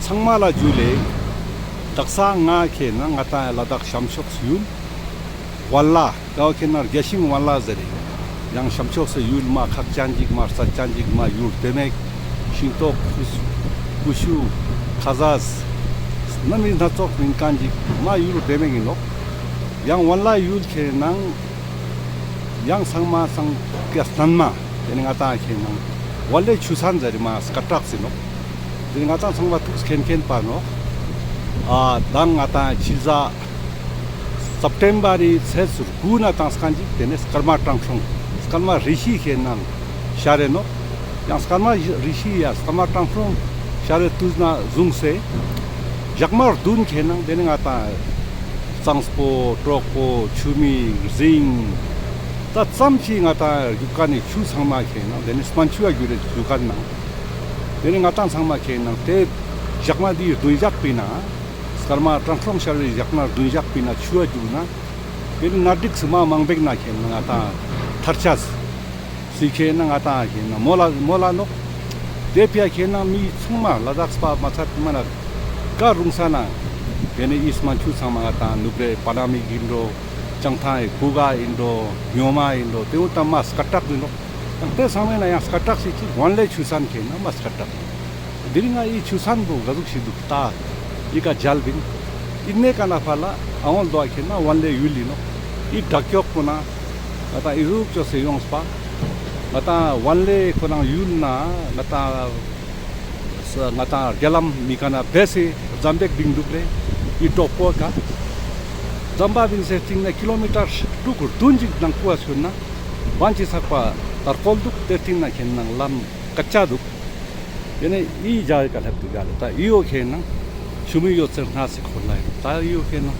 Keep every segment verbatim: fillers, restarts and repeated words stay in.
ཚང་མ་ལ་ཇུ་ལེ། དག་ས་ང་ཁེ་ན་ང་ཏང་ལ་དྭགས་ཤམ་ཕྱོགས་སུ་ཡུལ་ཝན་ལ། ཀའོ་ཁེ་ན་རྒྱ་ཤིང་ཝན་ལ་ཟེར་རེ། ཡང་ཤམ་ཕྱོགས་སུ་ཡུལ་མ་ཁག་ཅན་ཅིག་མ་རྩ་ཅན་ཅིག་མ་ཡུལ་བདེ་མོ་ཞིག་ཤིང་ཏོག་ཀུ་ཤུ་ཁ་ཟས་སྣ་མིན་སྣ་ཚོགས་མིན་མཁན་ཅིག་མ་ཡུལ་བདེ་མོ་ཡིན་ནོག། ཡང་ཝན་ལ་ཡུལ་ཁེ་ནང་ཡང་ཚང་མ་ཚང་ཀ་སྣན་མ། དེ་ནི་ང་ཏང་ཁེ་ནང་ཝན་ལེ་ཆུ་ཚན་ཟེར་རེ་མ་སྐད་གྲགས་ཡིན་ནོག། དེ་ནི་ང་ཏང་ཚང་མ་ཐུགས་མཁྱེན་མཁྱེན་པ་ནོག། ཨ་དང་ང་ཏང་ཕྱི་ཟླ་སེབ་ཊེམ་བར་རི་ཚེས་དགུ་ན་ཏང་སྐན་ཅིག་དེ་ནི་སྐར་མ་ཀྲང་ཧྲོང་སྐར་མ་རི་ཤི་ཁེ་ནང་ཤར་རེ་ནོག། ཡང་སྐར་མ་རི་ཤི་ཡ་སྐར་མ་ཀྲང་ཧྲོང་ཤར་རེ་དུས་ན་བཟུང་སེ་ཞག་མ་བདུན་ཁེ་ནང་དེ་ནི་ང་ཏང་གཙང་པོ་གྲོག་པོ་ཆུ་མིག་རྫིང་ད་ཙམ་ཞིག་ང་ཏང་རྒྱུག་མཁན་ནི་ཆུ་ཚང་མ་ཁེ་ནང་དེ་ནི་སྨན་ཆུ་ཡ་རྒྱུ་རེ་རྒྱུག་མཁན་ནང་དེ་ནི་ང་ཏང་ཚང་མ་ཁེ་ནང་དེ་ཞག་མ་དེ་བདུན་ཞག་པི་ན་སྐར་མ་ཀྲང་ཧྲོང་ཤར་རེ་ཞག་མ་བདུན་ཞག་པི་ན་ཆུ་ཡ་རྒྱུག་ན་དེ་ནི་ནད་རིགས་སི་མ་མང་པེག་ན་ཁེ་ནང་ང་ཏང་ཐར་ཆ་སི་ཁེ་ནང་ང་ཏང་ཁེ་ནང་མོལ་ལ་མོལ་ལ་ནོག། དེ་ཕི་ཡ་ཁེ་ནང་མི་ཚང་མ་ལ་དྭགས་པ་མ་ཚད་མ་ན་ཀ་རུང་ས་ན་དེ་ནི་ཨི་སྨན་ཆུ་ཚང་མ་ང་ཏང་ནུབ་རེ་པ་ན་མིག་ཡིན་འགྲོ། བྱང་ཐང་ཡི་གུ་ག་ཡིན་འགྲོ། ཉོ་མ་ཡིན་འགྲོ། དེ་འུ་ཏ་མ་སྐད་གྲགས་ཡིན་འགྲོ། དེ་ཚང་མའི་ན་ཡང་སྐད་གྲགས་ཤིག་ཅིག་ཝན་ལེ་ཆུ་ཚན་ཁེ་ནང་མ་སྐད་གྲགས། དེ་རིང་ང་ཨི་ཆུ་ཚན་པོ་ག་ཟུག་ཞིག་འདུག་ད། ཨི་ཀ་མཇལ་བིན། ཨི་ནེ་ཀ་ན་ཕ་ལ་ཨ་འོང་དོ་ཁེ་ན་ཝན་ལེ་ཡུལ་ལི་ནོག། ཨི་བྲག་ཀྱོག་པོ་ན་ང་ཏང་ཨི་ཟུག་ཅོས་སེ་ཡོངས་པ། ང་ཏང་ཝན་ལེ་ཁོ་རང་ཡུལ་ན་ང་ཏང་ང་ཏང་རྒྱ་ལམ་མི་ཀ་ན་བེ་སེ་ཛམ་བེག་བིང་འདུག་ལེ། ཨི་གྲོག་པོ་ཀ་ཛམ་བ་བིང་སེ་སྟིང་ན་ཀི་ལོ་མི་ཊར་དྲུག་གུར་བདུན་ཅིག་ནང་ཀུ་བ་སུར་ན་ཝན་ཅི་ཚག་པ་དར་ཀོལ་འདུག། དེ་སྟིང་ན་ཁེ་ནང་ལམ་ཀ་ཅ་འདུག། དེ་ནས་ཨི་ཇ་ཡི་ཀ་ལྷབ་ཏུ་ག་ལེ། ད་ཨི་ཡོ་ཁེ་ནང་ཆུ་མིག་ཡོད་ཚེར་སྣ་སི་འཁོར་ལ་ཡོད། ད་ཨི་ཡོ་ཁེ་ནང་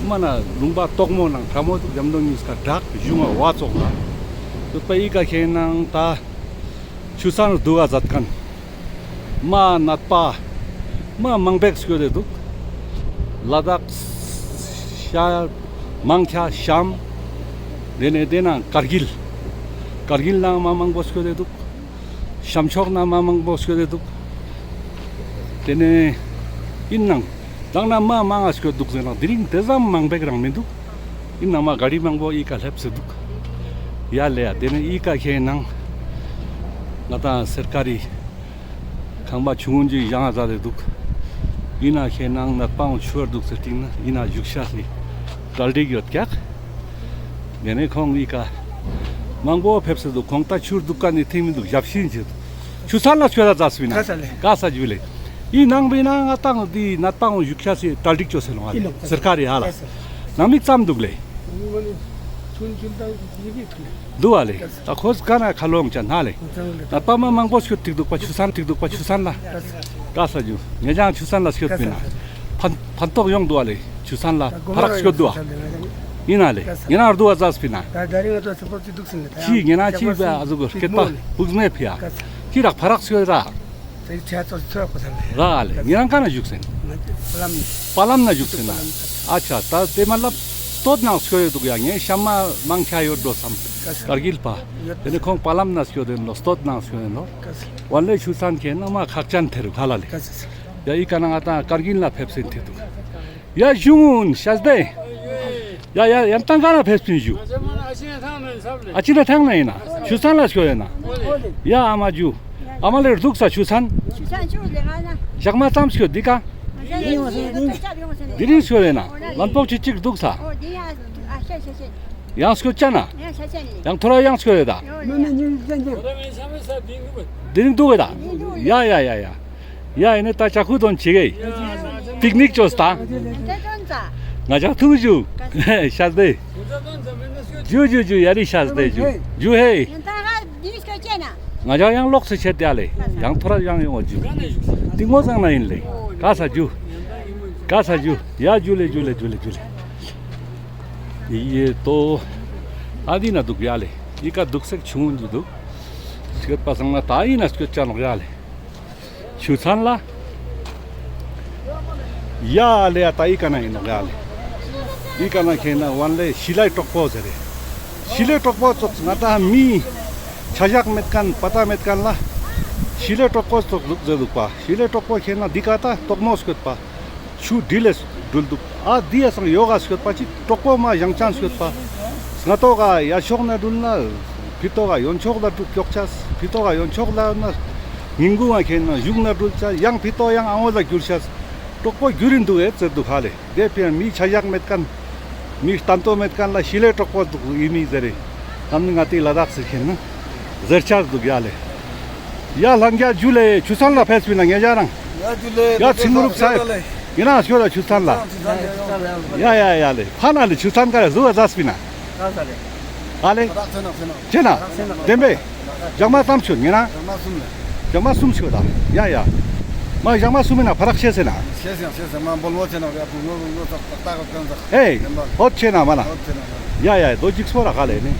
མ་ན་ལུང་པ་དོག་མོ་ནང་ཁྲ་མོ་འདུག། ཡམ་དོ་ཉིས་ཀ་བྲག་གཞུང་བ་བ་ཙོག་ལ་ཡོད་པ། ཨི་ཀ་ཁེ་ནང་ད་ཆུ་ཚན་འདུག་ག་མཛད་མཁན་མ་ནད་པ་མ་མང་པེག་སྐྱོད་དེ་འདུག། ལ་དྭགས་ཤ་མང་ཆ་ཤམ། དེ་ནས་དེ་ནང་ཀར་གིལ། ཀར་གིལ་ནང་མ་མང་པོ་སྐྱོད་དེ་འདུག། ཤམ་ཕྱོགས་ན་མ་མང་པོ་སྐྱོད་དེ་འདུག། དེ་ནས་ཨིན་ནང་དང་ན་མ་མང་ང་སྐྱོད་འདུག་ཟེར་ན་དེ་རིང་དེ་ཙམ་མང་པེག་རང་མི་འདུག། ཨིན་ནང་མ་ག་རི་མང་པོ་ཨི་ཀ་ལྷེབས་སེ་འདུག། ཡ་ལེ་ཡ། དེ་ནས་ཨི་ཀ་ཁེ་ནང་ང་ཏང་སེར་ཀ་རི་ཁང་པ་ཆུང་ངུན་ཅིག་བཞེངས་ས་ལེ་འདུག། ཨི་ན་ཁེ་ནང་ནད་པའང་ཆུ་བར་འདུག་ཟེར་ཏིང་ན་ཨི་ན་བཞུགས་ཤ་ལེ་གྲ་སྒྲིག་ཡོད་ཀྱག། དེ་ནས་ཁོང་ཨི་ཀ་མང་པོ་ཕེབས་སེ་འདུག། ཁོང་ད་ཆུར་འདུག་ཀ་ནི་ཐིང་མི་འདུག། ཞབས་ཕྱི་ཡིན་ཆེད་ཆུ་ཚན་ལ་ཆོས་ལ་ཛ་སུ་ཡིན་ན་ཀ་ས་ལེ། ཀ་ས་ཇུ་ལེ། ཨི་ནང་བི་ན་ང་ཏང་འདི་ནད་པའང་བཞུགས་ཤ་སི་གྲ་སྒྲིག་ཅོས་སེ་ལོང་ཨ་ལེ། ཨི་ལོང་ཀ་ས། སེར་ཀ་རི་ཧ་ལ་ཀ་ས། ནང་མི་ཙམ་འདུག་ལེ། འདུག་ཨ་ལེ། ད་ཁོས་ཀ་ན་ཁ་ལོང་ཅན་ཧ་ལེ། ནད་པ་མ་མང་པོ་སྐྱོད་ཐིག་འདུག་པ་ཆུ་ཚན་ཐིག་འདུག་པ་ཆུ་ཚན་ལ། ཀ་ས་ཇུ། ཉེ་ཅང་ཆུ་ཚན་ལ་སྐྱོད་པིན་ན། ཕན་ཕན་ཐོགས་ཡོང་འདུག་ཨ་ལེ། ཆུ་ཚན་ལ་ཕ་རག་སྐྱོད་འདུག་ཨ། ཡིན་ན་ལེ། ཉེ་ན་འདུག་ཨ་ཛ་སུ་པིན་ན། ཅི་ཉེ་ན་ཅི་བ་ཨ་ཟུག་གི་སྐད་པ་ཕུགས་མེད་ཕི་ཡ། ཅི་རག་ཕ་རག་སྐྱོད་ར། ར་ཨ་ལེ། ཉེ་རང་ཀ་ན་བཞུགས་སེན། པ་ལམ་ན་བཞུགས་སེན་ན། ཨ་ཆ་ད་དེ་མ་ལབ་སྟོད་ནང་སྐྱོད་ཡོད་འདུག་ཡ། ངས་ཤམ་མ་མང་ཆ་ཡོད་འགྲོ་སམ། ཀར་གིལ་པ། དེ་ནས་ཁོང་པ་ལམ་ན་སྐྱོད་དེ་ནོ། སྟོད་ནང་སྐྱོད་དེ་ནོ། ཝན་ལེ་ཆུ་ཚན་ཁེ་ན་མ་ཁག་ཅན་ཐེ་རུ་ཁ་ལ་ལེ། ཡ་ཨི་ཀ་ན་ང་ཏང་ཀར་གིལ་ན་ཕེབས་སེན་ཐེ་འདུག། ཡ་ཞུང་ཤ་སྟེ། ཡ་ཡ་ཡང་ཏང་ཀ་ན་ཕེབས་སེན་ཞུ། ཨ་ཅི་ན་ཐང་ན་ཡིན་ན། ཆུ་ཚན་ལ་སྐྱོད་ཡིན་ན། ཡ་ཨ་མ་ཇུ། ཨ་མ་ལེར་འདུག་ས་ཆུ་ཚན། ཆུ་ཚན་ཆུ་ལེ་ང་ན། ཞག་མ་ཙམ་སྐྱོད་འདི་ཀ། འདི་རིང་སྐྱོད་ཡིན་ན། ལན་པོག་ཅི་ཅིག་འདུག་ས། ཡང་སྐྱོད་ཅ་ན། ཡང་ཐོ་ར་ཡང་སྐྱོད་ཡོད་ད། འདི་རིང་འདུག་ཡོད་ད། ཡ་ཡ་ཡ་ཡ། ཡ་ཨི་ནི་ད་ཅ་ཁུ་དོན་ཅི་གེ། པིག་ནིག་ཅོས་ད། ང་ཅག་ཐུག་ཞུ། ཤ་སྟེ། ཇུ་ཇུ་ཇུ་ཡ་རི་ཤ་སྟེ་ཇུ། ཇུ་ཧེ། ང་ཅག་ཡང་ལོག་སེ་ཆེད་དེ་ཨ་ལེ། ཡང་ཐོ་ར་ཡང་ཡོང་བ་ཇུ། ཏིང་མོ་ཚང་ན་ཡིན་ལེ། ཀ་ས་ཇུ། ཀ་ས་ཇུ། ཡ་ཇུ་ལེ་ཇུ་ལེ་ཇུ་ལེ་ཇུ་ལེ། ཡེ་ཏོ། ཨ་འདི་ན་འདུག་ཡ་ལེ། ཨི་ཀ་འདུག་སེ་ཆུང་འདུག་འདུག། སྐྱོད་པ་སང་ན་ད་ཨི་ན་སྐྱོད་ཅ་ནོག་ཡ་ལེ། ཆུ་ཚན་ལ། ཡ་ལེ་ཡ་ད་ཨི་ཀ་ན་ཡིན་ནོག་ཡ་ལེ། ཨི་ཀ་ན་ཁེ་ན་ཝན་ལེ་ཤི་ལའི་གྲོག་པོ་ཟེར་རེ། ཤི་ལའི་གྲོག་པོ་ཙོགས་ང་ཏང་མི་ཆ་བཞག་མེད་མཁན་པ་ཏ་མེད་མཁན་ལ། ཤི་ལེ་གྲོགས་པོ་ཙོགས་ལུག་ཟེར་ལུག་པ། ཤི་ལེ་གྲོགས་པོ་ཁེ་ན་འདི་ཀ་ད་ཏོག་མོ་སྐྱོད་པ། ཆུ་དྲིལ་ལེ་དྲུལ་འདུག་ཨ་འདི་ཡ་སང་ཡོ་ག་སྐྱོད་པ་ཅིག་གྲོགས་པོ་མ་ཞང་ཅན་སྐྱོད་པ། སྔ་ཏོག་ག་ཡ་ཕྱོགས་ན་དྲུལ་ན་ཕི་ཏོག་ག་ཡོན་ཕྱོགས་ལ་དྲུལ་ཀྱོག་ཆས། ཕི་ཏོག་ག་ཡོན་ཕྱོགས་ལ་ན་ཉིན་གུང་ང་ཁེ་ན་གཞུང་ན་དྲུལ་ཆས། ཡང་ཕི་ཏོག་ཡང་ཨ་བོ་ལ་གྱུར་ཆས། གྲོགས་པོ་གྱུར་ཡིན་འདུག་ཨེ་ཟེར་འདུག་ཧ་ལེ། དེ་ཕི་ཡང་མི་ཆ་ཞག་མེད་མཁན། མི་སྟན་ཏོ་མེད་མཁན་ལ་ཤི་ལེ་གྲོགས་པོ་འདུག་ཡིན་མི་ཟེར་རེ། ཨ་ནི་ང་ཏི་ལ་དྭགས་ཟེར་ཁན་ན་ཟེར་ཆས་འདུག་ཡ་ལེ། ཡ་ལྷན་རྒྱས་ཇུ་ལེ། ཆུ་ཚན་ལ་ཕེབས་པིན་ན་ངེ་ཇ་རང་། ཡ་ཇུ་ལེ། ཡ་ཚིང་རུབ་ས་ཡིན་ན་ཤོད་ལ་ཆུ་ཚན་ལ། ཡ་ཡ་ཡ་ལེ། ཕ་ན་ལེ་ཆུ་ཚན་ག་རེ་ཟུག་ག་ཟ་སྤིན་ན། ཨ་ལེ། ཅེ་ན། བདེན་པས། ཞག་མ་ཙམ་ཆོད་ངེ་ན། ཞག་མ་གསུམ་ལེ། ཞག་མ་གསུམ་ཆོད་ད། ཡ་ཡ། མ་ཞག་མ་གསུམ་ཡིན་ན་ཕ་རག་ཤེས་ཟེར་ན། ཤེས་ཡང་ཤེས་ཡང་མ་འབོལ་བོ་ཆེ་ན་རེ་ཨ་པུ་ངོ་ངོ་ཙག་ཙག་ཏག་ཏག་ཀན་ཙག་ཨེ། ཧོད་ཆེ་ན་མ་ན། ཧོད་ཆེ་ན་མ་ན། ཡ་ཡ་དོ་ཅིག་སོ་ར་ག་ལེ་ནི།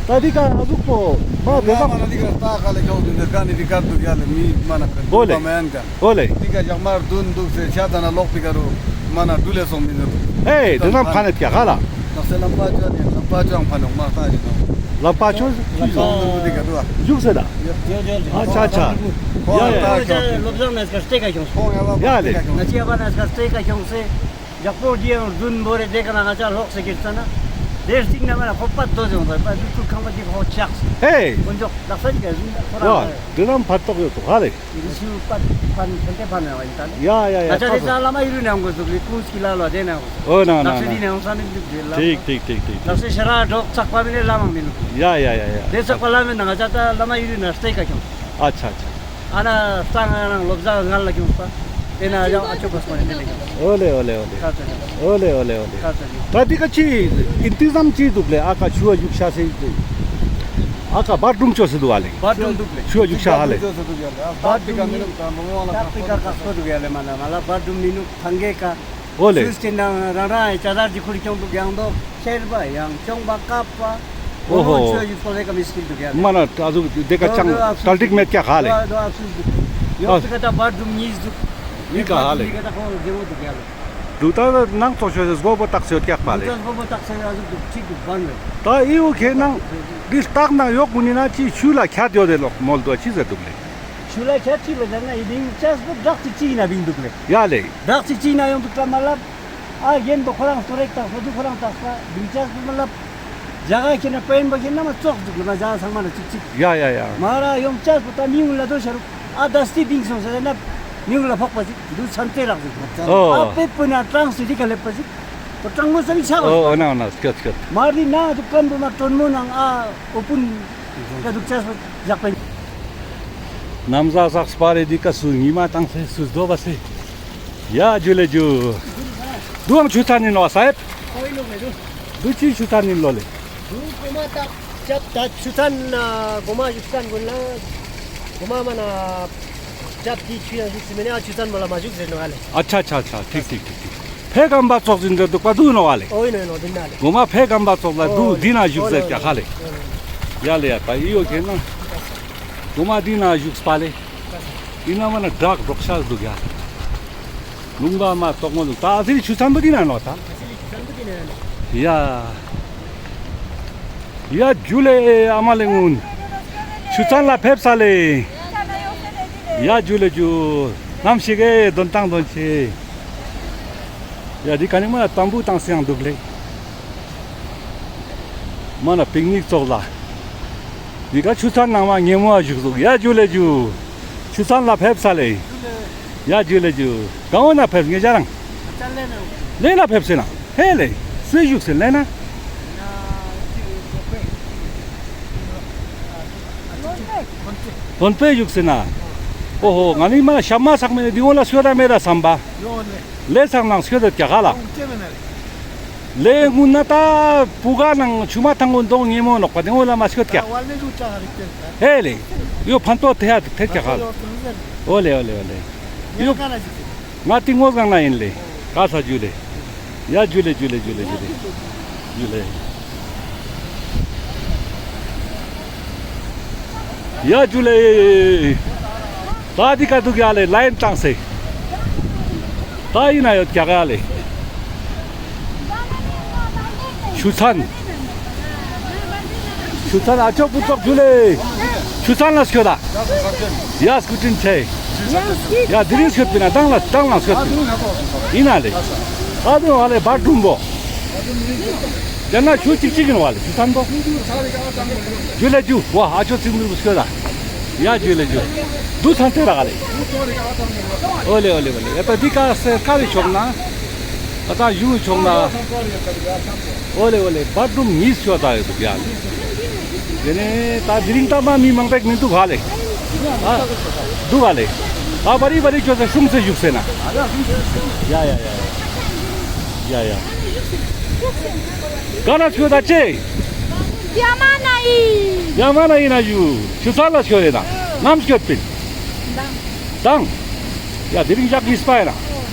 ད་འདི་ཀ་ཨ་ཟུག་པོ། མ་དེ་ཙམ། མ་ན་འདི་ཀ་ལྟ་ག་ལེ་ཁྱོང་དུ་འདི་ཀ་ནི་འདི་ཀ་འདུག་ཡ་ལེ་མི་མ་ན་ཀན་འོ་ལེ། འདུག་མ་ཡན་ཀན། ཨོ་ལེ། འདི་ཀ་ཞག་མར་དུན་འདུག་ཟེར་ཆ་ཙ་ན་ལོག་པི་ཀ་རུ་མ་ན་འགྲུལ་ལེ་སོང་མི་འདུག་ཨེ་དེ་ཙམ་ཕ་ནེ་ཀྱ་ག་ལ། ནག་སེ་ལམ་པ་ཅོ་ནེ་ལམ་པ་ཅོ་ཡང་ཕ་ནོག་མ་ལྟ་ཡིན་ནོག་ལམ་པ་ཅོ། ལམ་པ་འདུག་འདི་ཀ་འདུག་ཨ། ཇུག་ཟེར་ད། ཡོད་ཡོད་ཡོད། ཨ་ཆ་ཆ། ཡ་ཡ། ལོ་བཟང་ནེ་སྐར་སྟེ་ཀ་ཁྱོང་། ཡ་ལེ། ང་ཅི་ཡ་བ་ནེ་སྐར་སྟེ་ཀ་ཁྱོང་སེ། ཡག་པོ་འདི་ཡང་རྫུན་བོ་རེ་དེ་ཀ་ན་ང་ཅག་ལོག་སེ་ཀིར་ཙ་ན། དེ་སྟིང་ན་མ་ན་ཁོ་པད་དོ་ཟེར་འོང་ད་པད་དུ་ཁང་པ་འདི་ཁོ་ཆགས། ཧེ། དཀོན་མཆོག་ལག་ས་ཅིག་ག་ཟུན་ཁོ་རང་། ཝ། དེ་རང་ཕ་ཏོག་ཡོད་དོ་ཧ་ལེ། འདི་ཤུ་པད་ཕན་ཕན་ཏེ་ཕན་ན་བ་ཡིན་ད་ལེ། ཡ་ཡ་ཡ། ང་ཅག་དེ་ཙ་བླ་མ་ཡུ་རུ་ནང་གོ་ཟུག་ལེ་ཀུན་སྐྱིད་ལ་ལ་དེ་ནང་གོ་ཟུག་ཨོ་ན་ན་ན། ནག་སེ་འདི་ནང་ས་མི་འདུག་དེ་ལ། ཐིག་ཐིག་ཐིག་ཐིག་ཐིག་ནག་སེ་ཤ་ར་གྲོགས་ཚག་པ་མི་ནེ་བླ་མ་མི་ནུག་ཡ་ཡ་ཡ་ཡ། དེ་ཚག་པ་བླ་མ་ནང་ང་ཅག་ད་བླ་མ་ཡུ་རུ་ནང་སྟེ་ཀ་ཁྱོང་། ཨ་ཆ་ཆ། ཨ་ན་སྟ་ང་རང་ལོ་བཟང་ང་ལ་ཁྱོང་ས། དེ་ན་ཡང་ཨ་ཅོ་གོ་སོང་ནེ་དེ་ལེ་ཁྱོང་། ཨོ་ལེ་ཨོ་ལེ་ཨོ་ལེ། ཁ་ཚ་ཁྱོང་། ཨོ་ལེ་ཨོ་ལེ་ཨོ་ལེ། ཁ་ཚ་ཁྱོང་། ད་འདི་ཀ་ཅི་ཨིན་ཏི་ཛམ་ཅི་འདུག་ལེ། ཨ་ཀ་ཆུ་བ་བཞུགས་ཤ་སེ་འདུག་ཨ་ཀ་བཱཐ་རུམ་ཅོ་སེ་འདུག་ཨ་ལེ། བཱཐ་རུམ་འདུག་ལེ། ཆུ་བ་བཞུགས་ཤ་ཧ་ལེ། བཱཐ་རུམ་མི་འདུག་ད་མོ་ལ་ཁ་ཁོ་འདུག་ཡ་ལེ་མ་ན་མ་ལ་བཱཐ་རུམ་མི་འདུག་ཐང་གེ་ཀ་ཨོ་ལེ། ཤུས་ཀྱི་ནང་རང་རང་ཡི་ཅ་དར་གྱི་ཁུར་ཁྱོང་འདུག་ཡང་དོ་ཁྱེར་བ་ཡང་ཁྱོང་བ་བཀབ་པ། ཨོ་ཧོ། ཆུ་ཡི་ཐོ་ལེ་ཀ་མི་སྐྱིད་འདུག་ཡ་ལེ། མ་ན་ཨ་ཟུག་དེ་ཀ་ཅང་དོ་དོ་ཨ་སུ་གྲ་སྒྲིག་མེད་ཀྱག་ཧ་ལེ། དོ་དོ་ཨ་སུ་འདུག་ཡོག་ཏི་ཀ་ད་བཱཐ་རུམ་གཉིས་འདུག་མི་ཀ་ཧ་ལེ། ཀ་ད་ཁོ་བདེ་མོ་འདུག་ཡ་ལེ། འདུག་ད་ནང་ཚོགས་ཤོད་སྒོ་པོ་ཏག་སེ་ཡོད་ཀྱག་པ་ལེ། འདུག་ད་སྒོ་པོ་ཏག་སེ་ཡོད་འདུག་ཅིག་འདུག་བན་ལེ། ད་ཨི་བོ་ཁེ་ནང་འདི་ལྟག་ནང་ཡོག་གུན་ནི་ན་ཅི་ཆུ་ལ་ཁྱད་ཡོད་དེ་ལོག་མོལ་དུ་ཅི་ཟེར་འདུག་ལེ། ཆུ་ལ་ཁྱད་ཅི་ལ་ཟེར་ན་ཡི་ལིང་ཅས་པོ་བྲག་ཅིག་ཅི་ཡིན་ན་བིང་འདུག་ལེ། ཡ་ལེ། བྲག་ཅིག་ཅི་ཡིན་ན་ཡོང་འདུག་ད་མ་ལབ། ཨ་རྒན་པོ་ཁོ་རང་སྟོད་རེག་བཏགས་སོ་དུ་ཁོ་རང་བཏགས་པ་བིང་ཅས་པོ་མ་ལབ། རྒྱ་གར་ཁྱེར་ན་པེན་པོ་ཁྱེར་ན་མ་ཙོགས་འདུག་ལ་རྒྱ་གར་ཚང་མ་ལ་ཅིག་ཅིག་ཡ་ཡ་ཡ། མ་ར་ཡོང་ཅས་པོ་ད་མི་ངུ་ལ་དོ་ཤ་རུ་ཨ་ད་སྟི་བིང་སོང་ཟེར་ན་མི་ངུ་ལ་ཕོག་པ་ཅིག་འདུག་ཚན་ཏེ་རག་ཟིག་ཨོ། ཨ་པེ་པོ་ན་ཀྲང་སི་རི་ཀ་ལེབ་པ་ཅིག་པོ་ཀྲང་མོ་ས་མི་ཆག་ཨོ། ཨོ་ན་ཨོ་ན་སྐྱོད་སྐྱོད། མ་རི་ན་འདུག་ཀམ་པོ་མ་ཀྲོན་མོ་ནང་ཨ་ཨོ་པུན་ཀ་འདུག་ཅས་པོ་ཡག་པ་ཡིན། ནམ་ཟ་ཟག་སྤ་རེ་འདི་ཀ་སུ་ཉི་མ་བཏང་སེ་སུ་སྡོ་བ་སེ། ཡ་ཇུ་ལེ་ཇུ། དུའང་ཆུ་ཚན་ཡིན་ནོ་ས་ཡེབ། ཨོ་ཡིན་ནོ་མེ་དུ། དུ་ཅི་ཆུ་ཚན་ཡིན་ལོ་ལེ། དུ་གོ་མ་ཏག་ཅབ་ད་ཆུ་ཚན་ན་གོ་མ་བཞུགས་ཚན་གུན་ལ། གོ་མ་མ་ན་ཅབ་དི་ཆུ་ཡང་བཞུགས་སི་མེ་ནེ་ཨ་ཆུ་ཚན་མོ་ལ་མ་བཞུགས་ཟེར་ནོ་ཨ་ལེ། ཨ་ཆ་ཆ་ཆ་ཐིག་ཐིག་ཐིག་ཐིག་ཕེ་གམ་པ་ཙོགས་ཡིན་ཟེར་འདུག་པ་དུ་ནོ་ཨ་ལེ། ཨོ་ཡིན་ནོ་ཡིན་ནོ་དེ་ན་ལེ། གོ་མ་ཕེ་གམ་པ་ཙོགས་ལ་དུ་འདི་ན་བཞུགས་ཟེར་ཀྱག་ཧ་ལེ། ཡ་ལེ་ཡ་ད་ཨི་ཡོ་ཁེ་ན། གོ་མ་འདི་ན་བཞུགས་པ་ལེ། ཨི་ན་མ་ན་བྲག་འབྲོག་ཤ་འདུག་ཡ། ལུང་པ་མ་གཏོགས་མོ་འདུག་ད་ཨ་ཙི་ཆུ་ཚན་པོ་འདི་ན་ནོ་ད། ཡ། ཡ་ཇུ་ལེ་ཨ་མ་ལེ་གུན། ཆུ་ཚན་ལ་ཕེབས་ས་ལེ། ཡ་ཇུ་ལེ་ཇུ། ནམ་ཞིག་གི་དོན་ཏང་དོན་ཆེ། ཡ་འདི་ཀ་ནི་མ་ན་ཏམ་བུ་བཏང་སེ་ཡང་འདུག་ལེ། མ་ན་པིག་ནིག་ཙོགས་ལ། འདི་ཀ་ཆུ་ཚན་ནང་མ་ཉེ་མོ་ཨ་བཞུགས་འདུག་ཡ་ཇུ་ལེ་ཇུ། ཆུ་ཚན་ལ་ཕེབས་ས་ལེ། ཡ་ཇུ་ལེ་ཇུ། གང་བོ་ན་ཕེབས་ངེ་ཅ་རང་། ལེ་ན་ཕེབས་སེ་ན། ཧེ་ལེ། སུ་བཞུགས་སེ་ལེ་ན། དོན་པེ་བཞུགས་སེ་ན། ཨོ་ཧོ་ང་ནི་མ་ཤ་མ་ཚག་མེ་ནི་འདི་འོ་ལ་སུ་ར་མེ་ར་བསམ་པ། ལེ་སང་ནང་སྐྱོད་དེ་ཀྱག་ཧ་ལ། ལེ་སྔུན་ན་ད་བུ་ག་ནང་ཆུ་མ་ཐང་གོ་འདོང་ཉེ་མོ་ནོག་པ་དེ་འོ་ལ་མ་སྐྱོད་ཀྱག་ཧེ་ལེ། ཡོ་ཕན་ཐོགས་ཐེ་ཡ་ཐེ་ཀྱག་ཧ་ལ། ཨོ་ལེ་ཨོ་ལེ་ཨོ་ལེ། ཡོ་ང་ཏི་ངོ་སྒང་ན་ཡིན་ལེ། ཀ་ས་ཇུ་ལེ། ཡ་ཇུ་ལེ་ཇུ་ལེ་ཇུ་ལེ་ཇུ་ལེ། ཇུ་ལེ། ཡ་ཇུ་ལེ། ད་འདི་ཀ་འདུག་ཡ་ལེ་ལའིན་བཏང་སེ། ད་ཡིན་ན་ཡོད་ཀྱག་ཡ་ལེ། ཆུ་ཚན། ཆུ་ཚན་ཨ་ཅོ་བུ་ཙོགས་ཇུ་ལེ། ཆུ་ཚན་ལ་སྐྱོད་ད། ཡ་སྐུ་དྲིན་ཆེ། ཡ་དེ་རིང་སྐྱོད་པིན་ན་དང་ལ་དང་ལ་སྐྱོད་པིན་ན། ཨིན་ན་ལེ། ཨ་དུ་ཨ་ལེ་བར་དུམ་བོ། ཡང་ན་ཆུ་ཅིག་ཅིག་ཨིན་བ་ལེ་ཆུ་ཚན་བོ། ཇུ་ལེ་ཇུ་བ་ཨ་ཆོ་ཚིག་མི་རུ་སྐྱོད་ད། ཡ་ཇུ་ལེ་ཇུ། དུ་ཚན་ཏེ་ར་ག་ལེ། ཨོ་ལེ་ཨོ་ལེ་ཨོ་ལེ། ཨེ་ད་འི་ཀ་སེ་ཀ་བི་ཆོག་ན། ཨ་ད་ཡུ་ཆོག་ན། ཨོ་ལེ་ཨོ་ལེ་བར་དུམ་ཉིས་ཤོ་ད་ཡོད་དུག་ཡ། དེ་ནས་ད་དེ་རིང་ད་མ་མི་མང་པོ་ཞིག་མི་དུག་ག་ལེ། ཨ་དུག་ག་ལེ། ཨ་བ་རི་བ་རི་ཅོ་ས་ཤུང་སེ་བཞུགས་སེ་ན། ཡ་ཡ་ཡ་ཡ། ཡ་ཡ། ག་ན་སྐྱོད་ད་ཅེ། ཡ་མ་ན་ཡི། ཡ་མ་ན་ཡི་ན་ཡུ། ཆུ་ཚན་ལ་སྐྱོད་རེ་ན། ནམ་སྐྱོད་པིན། དང་། ཡ་དེ་རིང་ཞག་གཉིས་པ་ཨིན་ན།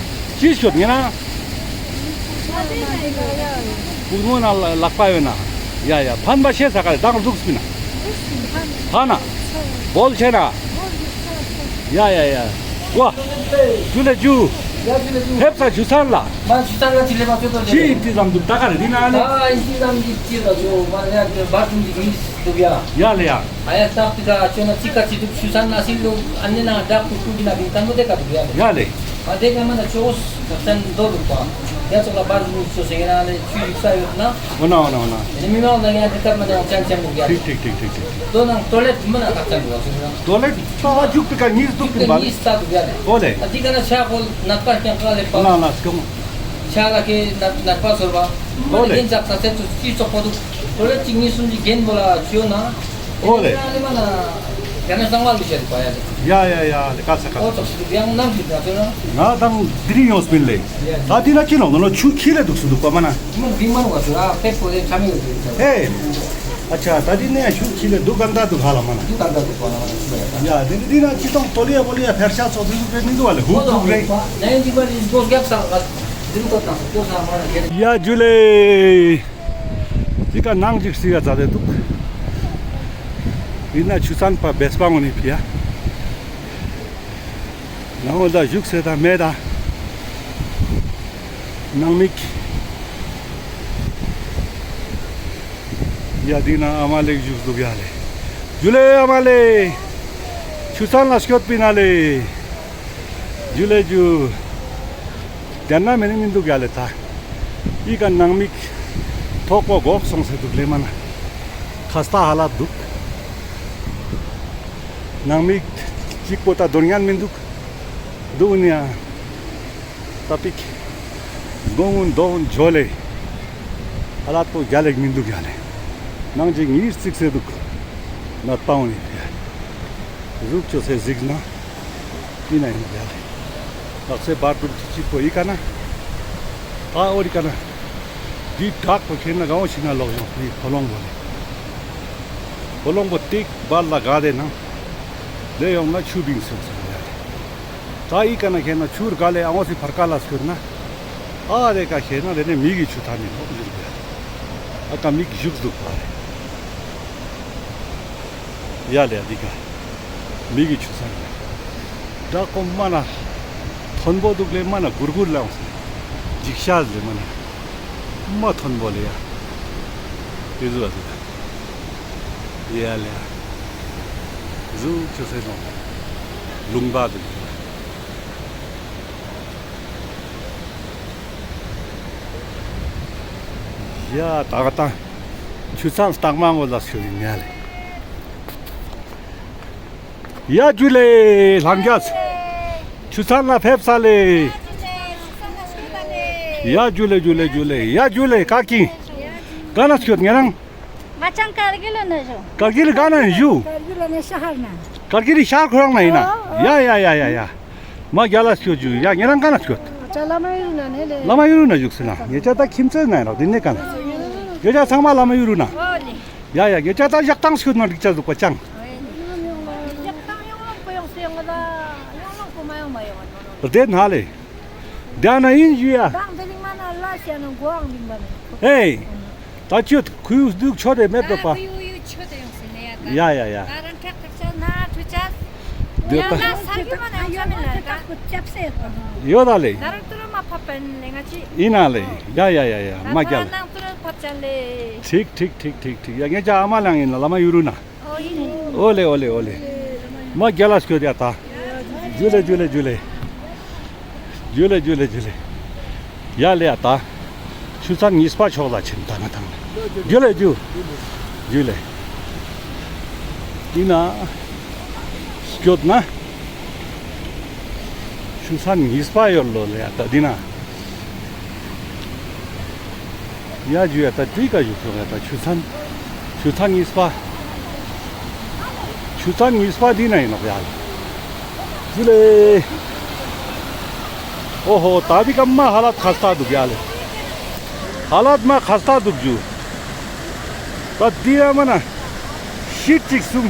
ཅི་སྐྱོད་ངེ་ན། བུ་མོ་ན་ལག་པ་ཡོད་ན། ཡ་ཡ་ཕན་པ་ཤེས་ས་ག་ལེ་དང་ཟུག་སྤིན་ན། ཧ་ན། བོལ་ཆེ་ན། ཡ་ཡ་ཡ། ཝ། ཇུ་ལེ་ཇུ། ཕེབས་ས་ཆུ་ཚན་ལ། མ་ཆུ་ཚན་ལ་ཅི་ལེ་མ་ཆོད་དོ་ཅི་ཨིན་ཏི་ཙམ་དུག་ད་ག་རེ་འི་ན་ལེ། ཨ་ཨིན་ཏི་ཙམ་གི་ཅི་ལ་ཆོ་མ་ལེ་ཡ་བར་དུམ་གི་མི་དུག་ཡ། ཡ་ལེ་ཡ། ཨ་ཡ་སྟག་ཏི་ཀ་ཆོ་ན་ཅི་ཀ་ཅི་དུག་ཆུ་ཚན་ན་སིལ་ལུ་ཨ་ནེ་ན་བདག་པོ་ཀུ་གི་ན་བིང་ཏང་མོ་དེ་ཀ་དུག་ཡ་ལེ། ཡ་ལེ། ཨ་དེ་ཀ་མ་ན་ཆོ་ཁག་ཅན་དོ་དུག་པ། ཡ་ཙོག་ལ་བར་དུམ་ཆོ་སེ་ངེ་ན་ལེ་ཆུ་ཡུག་ས་ཡོད་ན། འོ་ན་འོ་ན་འོ་ན། ཨ་ནེ་མི་མང་ལ་ཡ་དེ་ཀ་མ་ན་ཡང་ཅན་ཅན་དུག་ཡ་ལེ། ཐིག་ཐིག་ཐིག་ཐིག་ཐིག། དོ་ནང་ཊོ་ལེཊ་མ་ན་ཁག་ཅན་དུག་ཡ་ལེ། ཊོ་ལེཊ་ཏ་ཇུག་ཏི་ཀ་ཉིས་དུག་ཏི་བ་ལེ། ཉིས་ས་དུག་ཡ་ལེ། ཨོ་ལེ། ཨ་དེ་ཀ་ན་ཆ་ཁོ་ནད་པ་རྐྱང་ཀ་ལེ་པ། ན་ན་སྐྱོང་། ཆ་ལ་ཁེ་ནད་པ་ཚོར་བ། ཨོ་ལེ། རྒན་ཆགས་ས་ཚེ་ཚོ་ཅི་ཙོག་པོ་དུག་ཊོ་ལེཊ་ཅིག་གཉིས་གསུམ་ཅིག་རྒན་པོ་ལ་ཅོ་ན། ཨོ་ལེ། ཨ་ནེ་མ་ན་ཡ་ན་སང་བ་ལུ་ཤེས་པ་ཡ་ལེ། ཡ་ཡ་ཡ་ལེ་ཀ་ས་ཀ་ས། ཨོ་ཙོག་ཅིག་ཡང་ནམ་ཞིག་ད་ཚོ་ན། ང་དང་དེ་རིང་ཡོངས་པིན་ལེ། ད་དེ་ན་ཅི་ནོག་ནོ་ཆུ་ཁྱི་ལེ་དུག་སུ་དུག་པ་མ་ན། མ་བིང་མ་ནོག་པ་ཚོ་ཨ་ཕེ་པོ་ལེ་ཁྲ་མི་ཡོད་དུག་ས། ཧེ། ཨ་ཆ་ད་དེ་ནས་ཆུ་ཁྱི་ལེ་དུག་གང་ད་དུག་ཧ་ལ་མ་ན། དུག་གང་ད་དུག་པ་ལ་མ་ན་ཆུ་ཡ་ད། ཡ་དེ་དེ་ན་ཅི་ཏོང་ཏོ་ལི་ཡ་པོ་ལི་ཡ་ཕེར་ཤ་ཚོ་དུག་དུག་རེ་མི་དུག་བ་ལེ་ཧུ་དུག་རེ། ནས་འདི་པ་ལི་སྒོ་རྒྱབ་ས་ག་དེ་རུ་ཏོ་ཏང་སོ་ཏོ་ས་མ་ན་ཁྱེར། ཡ་ཇུ་ལེ། དེ་ཀ་ནང་ཅིག་སི་ཡ་ཛ་དེ་དུག་ཨིན་ན་ཆུ་ཚན་པ་བེས་པ་ངོ་ནི་ཕི་ཡ། ནང་ལ་བཞུགས་སེ་ད་མེད་ད། ནང་མིག་ཡ་དེ་ན་ཨ་མ་ལེ་བཞུགས་དུག་ཡ་ལེ། ཇུ་ལེ་ཨ་མ་ལེ། ཆུ་ཚན་ལ་སྐྱོད་པིན་ན་ལེ། ཇུ་ལེ་ཇུ། དེ་ན་མེ་ནི་མི་དུག་ཡ་ལེ་ད། འི་ཀ་ནང་མིག་ཐོག་པོ་གོག་སོང་སེ་དུག་ལེ་མ་ན། ཁ་སྟ་ཧ་ལ་དུག་ནང་མིག་ཅིག་པོ་ད་དོན་ཉན་མི་དུག་དུག་ནི་ཡ། ད་པིག་སྒོ་ངུན་དོ་འཇོ་ལེ། ཨ་ལ་ཏོ་རྒྱ་ལེགས་མི་དུག་ཡ་ལེ། ནང་ཅིག་ཉིས་རྩིག་སེ་དུག་ནད་པ་འོ་ནི་ཡ། ཟུག་ཅོ་སེ་གཟིགས་ན། ཨིན་ན་ཨིན་ཡ་ལེ། ལག་སེ་བར་དུམ་ཅིག་པོ་འི་ཀ་ན། ད་འོ་རི་ཀ་ན། འི་བྲག་པོ་ཁེ་ན་གང་བོ་ཞིག་ན་ལོག་ཡོང་འི་ཕོ་ལོང་པོ་ལེ། ཕོ་ལོང་པོ་ཏིག་བར་ལ་ག་དེ་ན། ལེ་ཡོང་ན་ཆུ་བིང་སོང་སེ་ཡ་ལེ། ད་འི་ཀ་ན་ཁེ་ན་ཆུར་ག་ལེ་ཨ་འོ་སི་ཕར་ཀ་ལ་སྐྱོད་ན། ཨ་རེ་ཀ་ཁེ་ན་རེ་ནེ་མིག་གི་ཆུ་ཐ་ནི་ནོག་ཞུ་རུ་ཡ། ཨ་ཀ་མིག་བཞུགས་དུག་པ་རེ། ཡ་ལེ་འདི་ཀ་མིག་གི་ཆུ་ཚན་ལེ། བྲག་པོ་མ་ན་མཐོན་པོ་དུག་ལེ་མ་ན་གུར་གུར་ལ་འོང་སེ་འཇིགས་ཤ་ལེ་མ་ན་མ་མཐོན་པོ་ལེ་ཡ། དེ་ཟུག་ཨ་ཟུག་ཡ་ལེ་ཡ། ཟུག་ཆུ་སེ་ནོ་ལུང་པ་དུག་ལེ། ཡ་ད་ག་ད་ཆུ་ཚན་སྟག་མ་ངོ་ལ་སུ་ཡིན་ཡ་ལེ། ཡ་ཇུ་ལེ་ལྷན་རྒྱས། ཆུ་ཚན་ལ་ཕེབས་ས་ལེ། ཡ་ཇུ་ལེ་ཇུ་ལེ་ཇུ་ལེ། ཡ་ཇུ་ལེ་ཀ་ཀི། ག་ན་སྐྱོད་ཉེ་རང་། ང་ཅང་ཀར་གིལ་ལ་ན་ཞུ། ཀར་གིལ་ག་ན་ཞུ། ཀར་གིལ་ལ་ན་ཤ་ཧར་ན། ཀར་གིལ་ཤ་ཁོ་རང་ན་ཡིན་ན། ཨོ། ཡ་ཡ་ཡ་ཡ་ཡ། མ་རྒྱལ་ལ་སྐྱོད་ཞུ། ཡ་ཉེ་རང་ག་ན་སྐྱོད། ཨ་ཅག་བླ་མ་ཡུལ་ན་ནེ་ལེ། བླ་མ་ཡུལ་ན་བཞུགས་སེ་ན། ཉེ་ཆ་ད་ཁྱིམ་མཚེས་ན་ཡིན་རོགས་འདི་ནེ་ག་ན། ཉེ་ཆ་ཚང་མ་བླ་མ་ཡུལ་ན། ཨོ་ལེ། ཡ་ཡ་ཉེ་ཆ་ད་ཞག་དང་སྐྱོད་ན་འགྲིག་ཆ་འདུག་པ་ཅང་། ཞག་དང་ཡོང་ལོང་པོ་ཡོང་སེ་ཡོང་ང་ད། ཡོང་ལོང་པོ་མ་ཡོང་མ་ཡོང་ང་ནོ་ནོ། བདེན་ཧ་ལེ། དེ་ན་ཡིན་ཞུ་ཡ། དང་དེ་རིང་མ་ན་ལ་ཤ་ན་གོའང་རིང་པ་ནི། ཨེ། ད་ཁྱོད་ཁུ་ཡུ་སྡུག་ཆོད་དེ་མེད་དོ་པ། ཁུ་ཡུ་ཡུ་ཆོད་དེ་ཡོང་སེ་ནས་ཡ་ད། ཡ་ཡ་ཡ། ད་རང་ཁྲག་ཁྲག་ཆ་ན་ཁྲུ་ཆ། ཡོད་ད། ཡ་ད་ས་གི་མ་ན་ཡོང་ཆ་མེད་ལ་ད། ཡོད་ད་ལེ། ད་རང་ཏུ་ར་མ་ཕབ་པན་ལེ་ང་ཅི། ཡིན་ན་ལེ། ཡ་ཡ་ཡ་ཡ་མ་རྒྱལ། ད་ནང་ཏུ་ར་ཕབ་ཅན་ལེ། ཁྲིག་ཁྲིག་ཁྲིག་ཁྲིག་ཁྲིག་ཡ་ངེད་ཅག་ཨ་མ་ལང་ཡིན་ན་བླ་མ་ཡུ་རུ་ན། ཨོ་ཡིན། ཨོ་ལེ་ཨོ་ལེ་ཨོ་ལེ། མ་རྒྱལ་ལ་སྐྱོད་ཡ་ད། ཇུ་ལེ་ཇུ་ལེ་ཇུ་ལེ། ཇུ་ལེ་ཇུ་ལེ་ཇུ་ལེ། ཡ་ལེ་ཡ་ད། ཆུ་ཚན་གཉིས་པ་ཕྱོགས་ལ་ཕྱིན་ད་ང་དང་། ཇུ་ལེ་ཇུ། ཇུ་ལེ། འི་ན་སྐྱོད་ན། ཆུ་ཚན་གཉིས་པ་ཡོད་ལོ་ལེ་ཡ་ད་འི་ན། ཡ་ཇུ་ཡ་ད་ཏི་ཀ་ཇུ་ཁྱོ་ཡ་ད་ཆུ་ཚན། ཆུ་ཚན་གཉིས་པ། ཆུ་ཚན་གཉིས་པ་འི་ན་ཨིན་ནོག་ཡ་ལེ། ཇུ་ལེ། ཨོ་ཧོ་ད་འི་ཀ་མ་ཧ་ལད་ཁ་སྟ་དུག་ཡ་ལེ། ཧ་ལད་མ་ཁ་སྟ་དུག་ཇུ། ད་འི་ཡ་མ་ན། ཤིད་ཅིག་སུམ།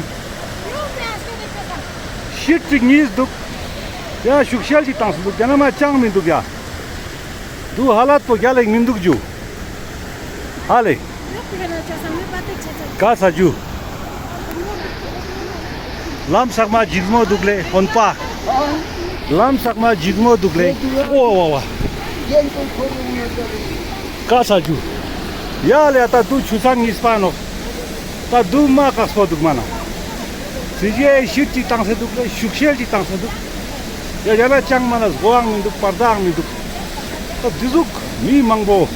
ཤིད་ཅིག་གཉིས་དུག། ཡ་ཤུག་ཤལ་ཅིག་ཏངས་དུག་ཡ་ན་མ་ཅང་མི་དུག་ཡ། དུ་ཧ་ལད་པོ་རྒྱལ་ལ་མི་དུག་ཇུ། ཧ་ལེ། ཀ་ས་ཇུ། ལམ་སག་མ་ཇིག་མོ་དུག་ལེ་ཧོན་པ། ལམ་སག་མ་ཇིག་མོ་དུག་ལེ། ཨོ་ཝ་ཝ། ཀ་ས་ཇུ། ཡ་ལེ་ད་དུ་ཆུ་ཚན་གཉིས་པ་ནོག། ད་དུ་མ་ཀགས་པོ་དུག་མ་ན། སི་ཇི་ཨའི་ཤིད་ཅིག་ཏངས་སེ་དུག་ལེ་ཤུག་ཤལ་ཅིག་ཏངས་སེ་དུག། ཡ་ཡ་ན་ཅང་མ་ན་སྒོའང་མི་དུག་པར་དའང་མི་དུག། ད་འི་ཟུག་མི་མང་པོ།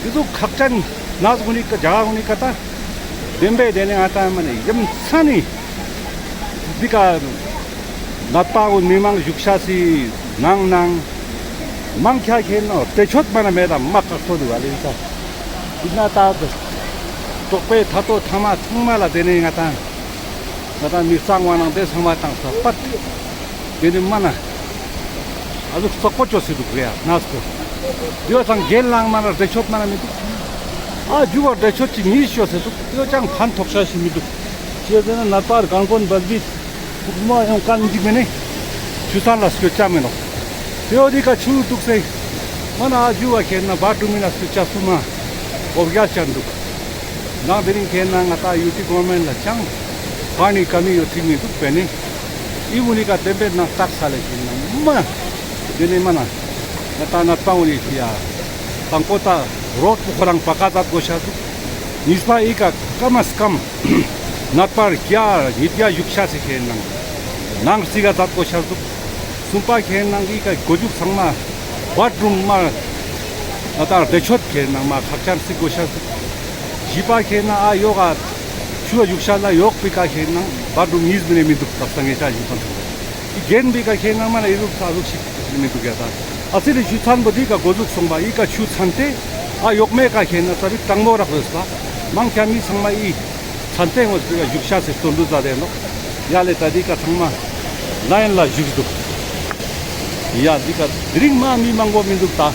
འི་ཟུག་ཁག་ཅན་ནས་གུན་ནི་ཀ་ཇ་གུན་ནི་ཀ་ད། བདེན་པའི་དེ་ནས་ང་ད་མ་ནས་ཡ་མཚན་ནི། འི་ཀ་ནད་པ་གུན་མི་མང་བཞུགས་ཤེས་སི་ནང་ནང་། མང་ཆེ་ཁེན་ན་བདེ་སྤྱོད་མ་ན་མེད་ད་མ་ཀགས་པོ་དུག་ག་ལེ་ཡིན་ས། ཡིན་ན་ད་དོག་པའི་ཐ་ཏོ་ཐ་མ་ཚང་མ་ལ་དེ་ནས་ང་ད། ང་ད་མི་གཙང་བ་ནང་དེ་ཚང་མ་ཏངས་ས་པད། དེ་ནི་མ་ན། ཨ་ཟུག་སོག་པོ་ཅོས་སེ་དུག་རེ་ཡ་ནས་པོ། དེ་བ་ཚང་གྱེན་ལངས་མ་ན་བདེ་སྤྱོད་མ་ན་མི་དུག། ཨ་ཇུ་བ་བདེ་སྤྱོད་ཅིག་གཉིས་ཅོས་སེ་དུག། དེ་བ་ཅང་ཕན་ཐོགས་ཤེས་ཤིག་མི་དུག། ཅི་ཟེར་ན་ནད་པ་རྐང་པོན་བལ་བི། ཕུག་མ་ཡོང་ཀ་ནི་ཅིག་མེ་ནི། ཆུ་ཚན་ལ་སྐྱོད་ཅ་མེ་ནོག། དེ་བ་འི་ཀ་ཆུ་དུག་སེ། མ་ན་ཨ་ཇུ་བ་ཁེན་ན་བ་ཀྲུ་མི་ན་སྐྱོད་ཅ་སུ་མ། ཨོ་རྒྱལ་ཅན་དུག། ནང་དེ་རིང་ཁེན་ན་ང་ད་ཡུ་ཊི་གོ་མེན་ལ་ཅང་། པ་ནི་ཀ་མི་ཡོད་ཅིག་མི་དུག་པེ་ནི། འི་གུན་ནི་ཀ་དེ་བེད་ནང་ཏགས་ས་ལེ་ཁེན་ན་མ། དེ་ནི་མ་ན། ང་ད་ནད་པ་གུན་ནི་ཤི་ཡ། དང་པོ་ད་རོད་པོ་ཁོ་རང་པ་ཀ་ཛད་གོ་ཤ་དུག། གཉིས་པ་འི་ཀ་ཀ་མ་སྐམ། ནད་པར་ཀྱ་ཉིད་ཀྱ་བཞུགས་ཤེས་སི་ཁེན་ན། ནང་རྩི་ཀ་ཛད་གོ་ཤ་དུག། སུམ་པ་ཁེན་ན་འི་ཀ་གོ་ཇུག་ཚང་མ། བ་ཀྲུམ་མ། ང་ད་བདེ་སྤྱོད་ཁེན་ན་མ་ཁག་ཅན་རྩི་གོ་ཤ་དུག། བཞི་པ་ཁེན་ན་ཨ་ཡོག་ག་ཆུ་བ་བཞུགས་ཤེས་ལ་ཡོག་པི་ཀ་ཁེན་ན་བ་ཀྲུམ་གཉིས་མི་ནས་མི་དུག་ད་སངས་རྒྱས་ཅ་ཞིག་པ་དུག། འི་གྱེན་པི་ཀ་ཁེན་ན་མ་ན་འི་ཟུག་ས་ཟུག་ཤིག་མི་དུག་ཡ་ད། ཨ་ཙི་རེ་ཆུ་ཚན་པོ་འི་ཀ་གོ་ཟུག་སོང་པ་འི་ཀ་ཆུ་ཚན་ཏེ། ཨ་ཡོག་མེ་ཀ་ཁེན་ན་ཙ་པིག་གྲང་མོ་རག་རེས་པ། མང་ཆེ་མི་ཚང་མ་འི་ཚན་ཏེ་ངོས་པི་ཀ་བཞུགས་ཤེས་སི་སྟོན་དུ་ཛད་དེ་ནོག། ཡ་ལེ་ད་འི་ཀ་ཚང་མ་ལའིན་ལ་བཞུགས་དུག། ཡ་འི་ཀ་དེ་རིང་མ་མི་མང་པོ་མི་དུག་ད།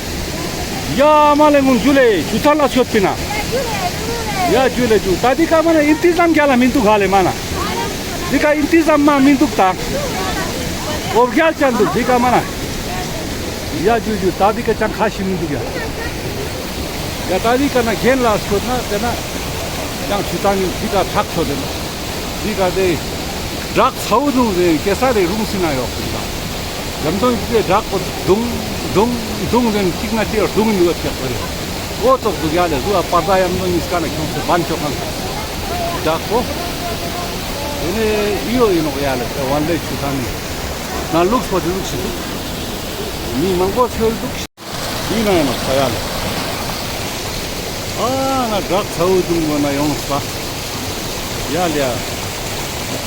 ཡ་མ་ལེ་ངུན་ཇུ་ལེ་ཆུ་ཚན་ལ་སྐྱོད་པི་ན། ཡ་ཇུ་ལེ་ཇུ། ད་འི་ཀ་མ་ན་ཨིན་ཏི་ཛམ་རྒྱལ་ལ་མི་དུག་ག་ལེ་མ་ན། འི་ཀ་ཨིན་ཏི་ཛམ་མ་མི་དུག་ད། ཨོ་རྒྱལ་ཅན་དུག་འི་ཀ་མ་ན། ཡ་ཇུ་ཇུ། ད་འི་ཀ་ཅང་ཁ་ཤི་མི་དུག་ཡ། ཡ་ད་འི་ཀ་ན་གྱེན་ལ་སྐྱོད་ན་དེ་ན། ཡང་ཆུ་ཚན་ནི་འི་ཀ་ཁྲག་ཆོད་དེ་ན། འི་ཀ་དེ། བྲག་ཚ་བོ་དུང་ཟེར་ཀེ་ས་རེ་རུང་སི་ན་ཡོག་ཟེར་ད། ཡམ་དོང་ཅི་བྲག་པོ་དུང་དུང་དུང་ཟེར་ཅིག་ན་ཅི་ཡོད་དུང་ཡོད་ཀྱག་པ་རེ། ཨོ་ཙོག་དུག་ཡ་ལེ་ཟུ་བ་པར་ད་ཡམ་དོང་ཉིས་ཀ་ན་ཁྱོངས་སེ་བན་ཅོ་ཁན། བྲག་པོ། དེ་ནས་འི་ཡོ་ཨིན་ནོག་ཡ་ལེ་ཟེར་ཝན་ལེ་ཆུ་ཚན་ནི། ན་ལུགས་པོ་དེ་ལུགས་སི་དུག། མི་མང་པོ་ཚོལ་དུག། འི་ན་ཡང་ས་ཡ་ལེ། ཨ་ན་བྲག་ཚ་བོ་དུང་པོ་ན་ཡོངས་པ། ཡ་ལེ་ཡ།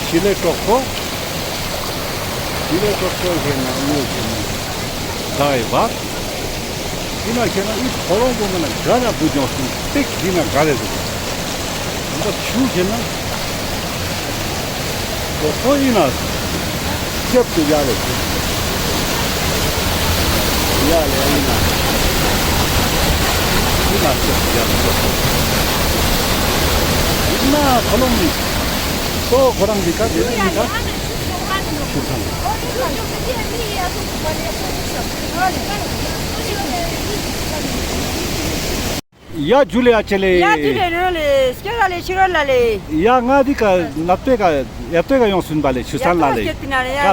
ཤི་ལེ་གྲོགས་པོ། ཤི་ལེ་གྲོགས་པོ་ཁེན་ན་ངོས་ཁེན་ན། ད་ཡི་བ། འི་ན་ཁེན་ན་འི་ཁོ་རང་པོ་མ་ན་ག་ན་བུ་ཇོང་སུན་ཏེག་འི་ན་ག་ལེ་དུག། འོ་ཆུ་ཁེན་ན། ཁོ་ཁོ་ཨིན་ན། ཅེབ་ཏུ་ཡ་ལེ་ཁེན་ན། ཡ་ལེ་ཨིན་ན། ཨིན་ན་ཅེབ་ཏུ་ཡ་ལེ་ཁེན་ན། ཨིན་ན་ཁོ་ལོང་ནི། ཏོ་ཁོ་རང་གི་ཀ་དེ་ནི་ཨིན་ཀ། ཆུ་ཚན། ཡ་ཇུ་ལེ་ཨ་ཅེ་ལེ། ཡ་ཇུ་ལེ་ནོ་ལེ་སྐྱོད་ལ་ལེ་ཤི་རོལ་ལ་ལེ། ཡ་ང་འི་ཀ་ནད་པའི་ཀ་ཡ་ཏོའི་ཀ་ཡོང་སུན་པ་ལེ་ཆུ་ཚན་ལ་ལེ། ཀ་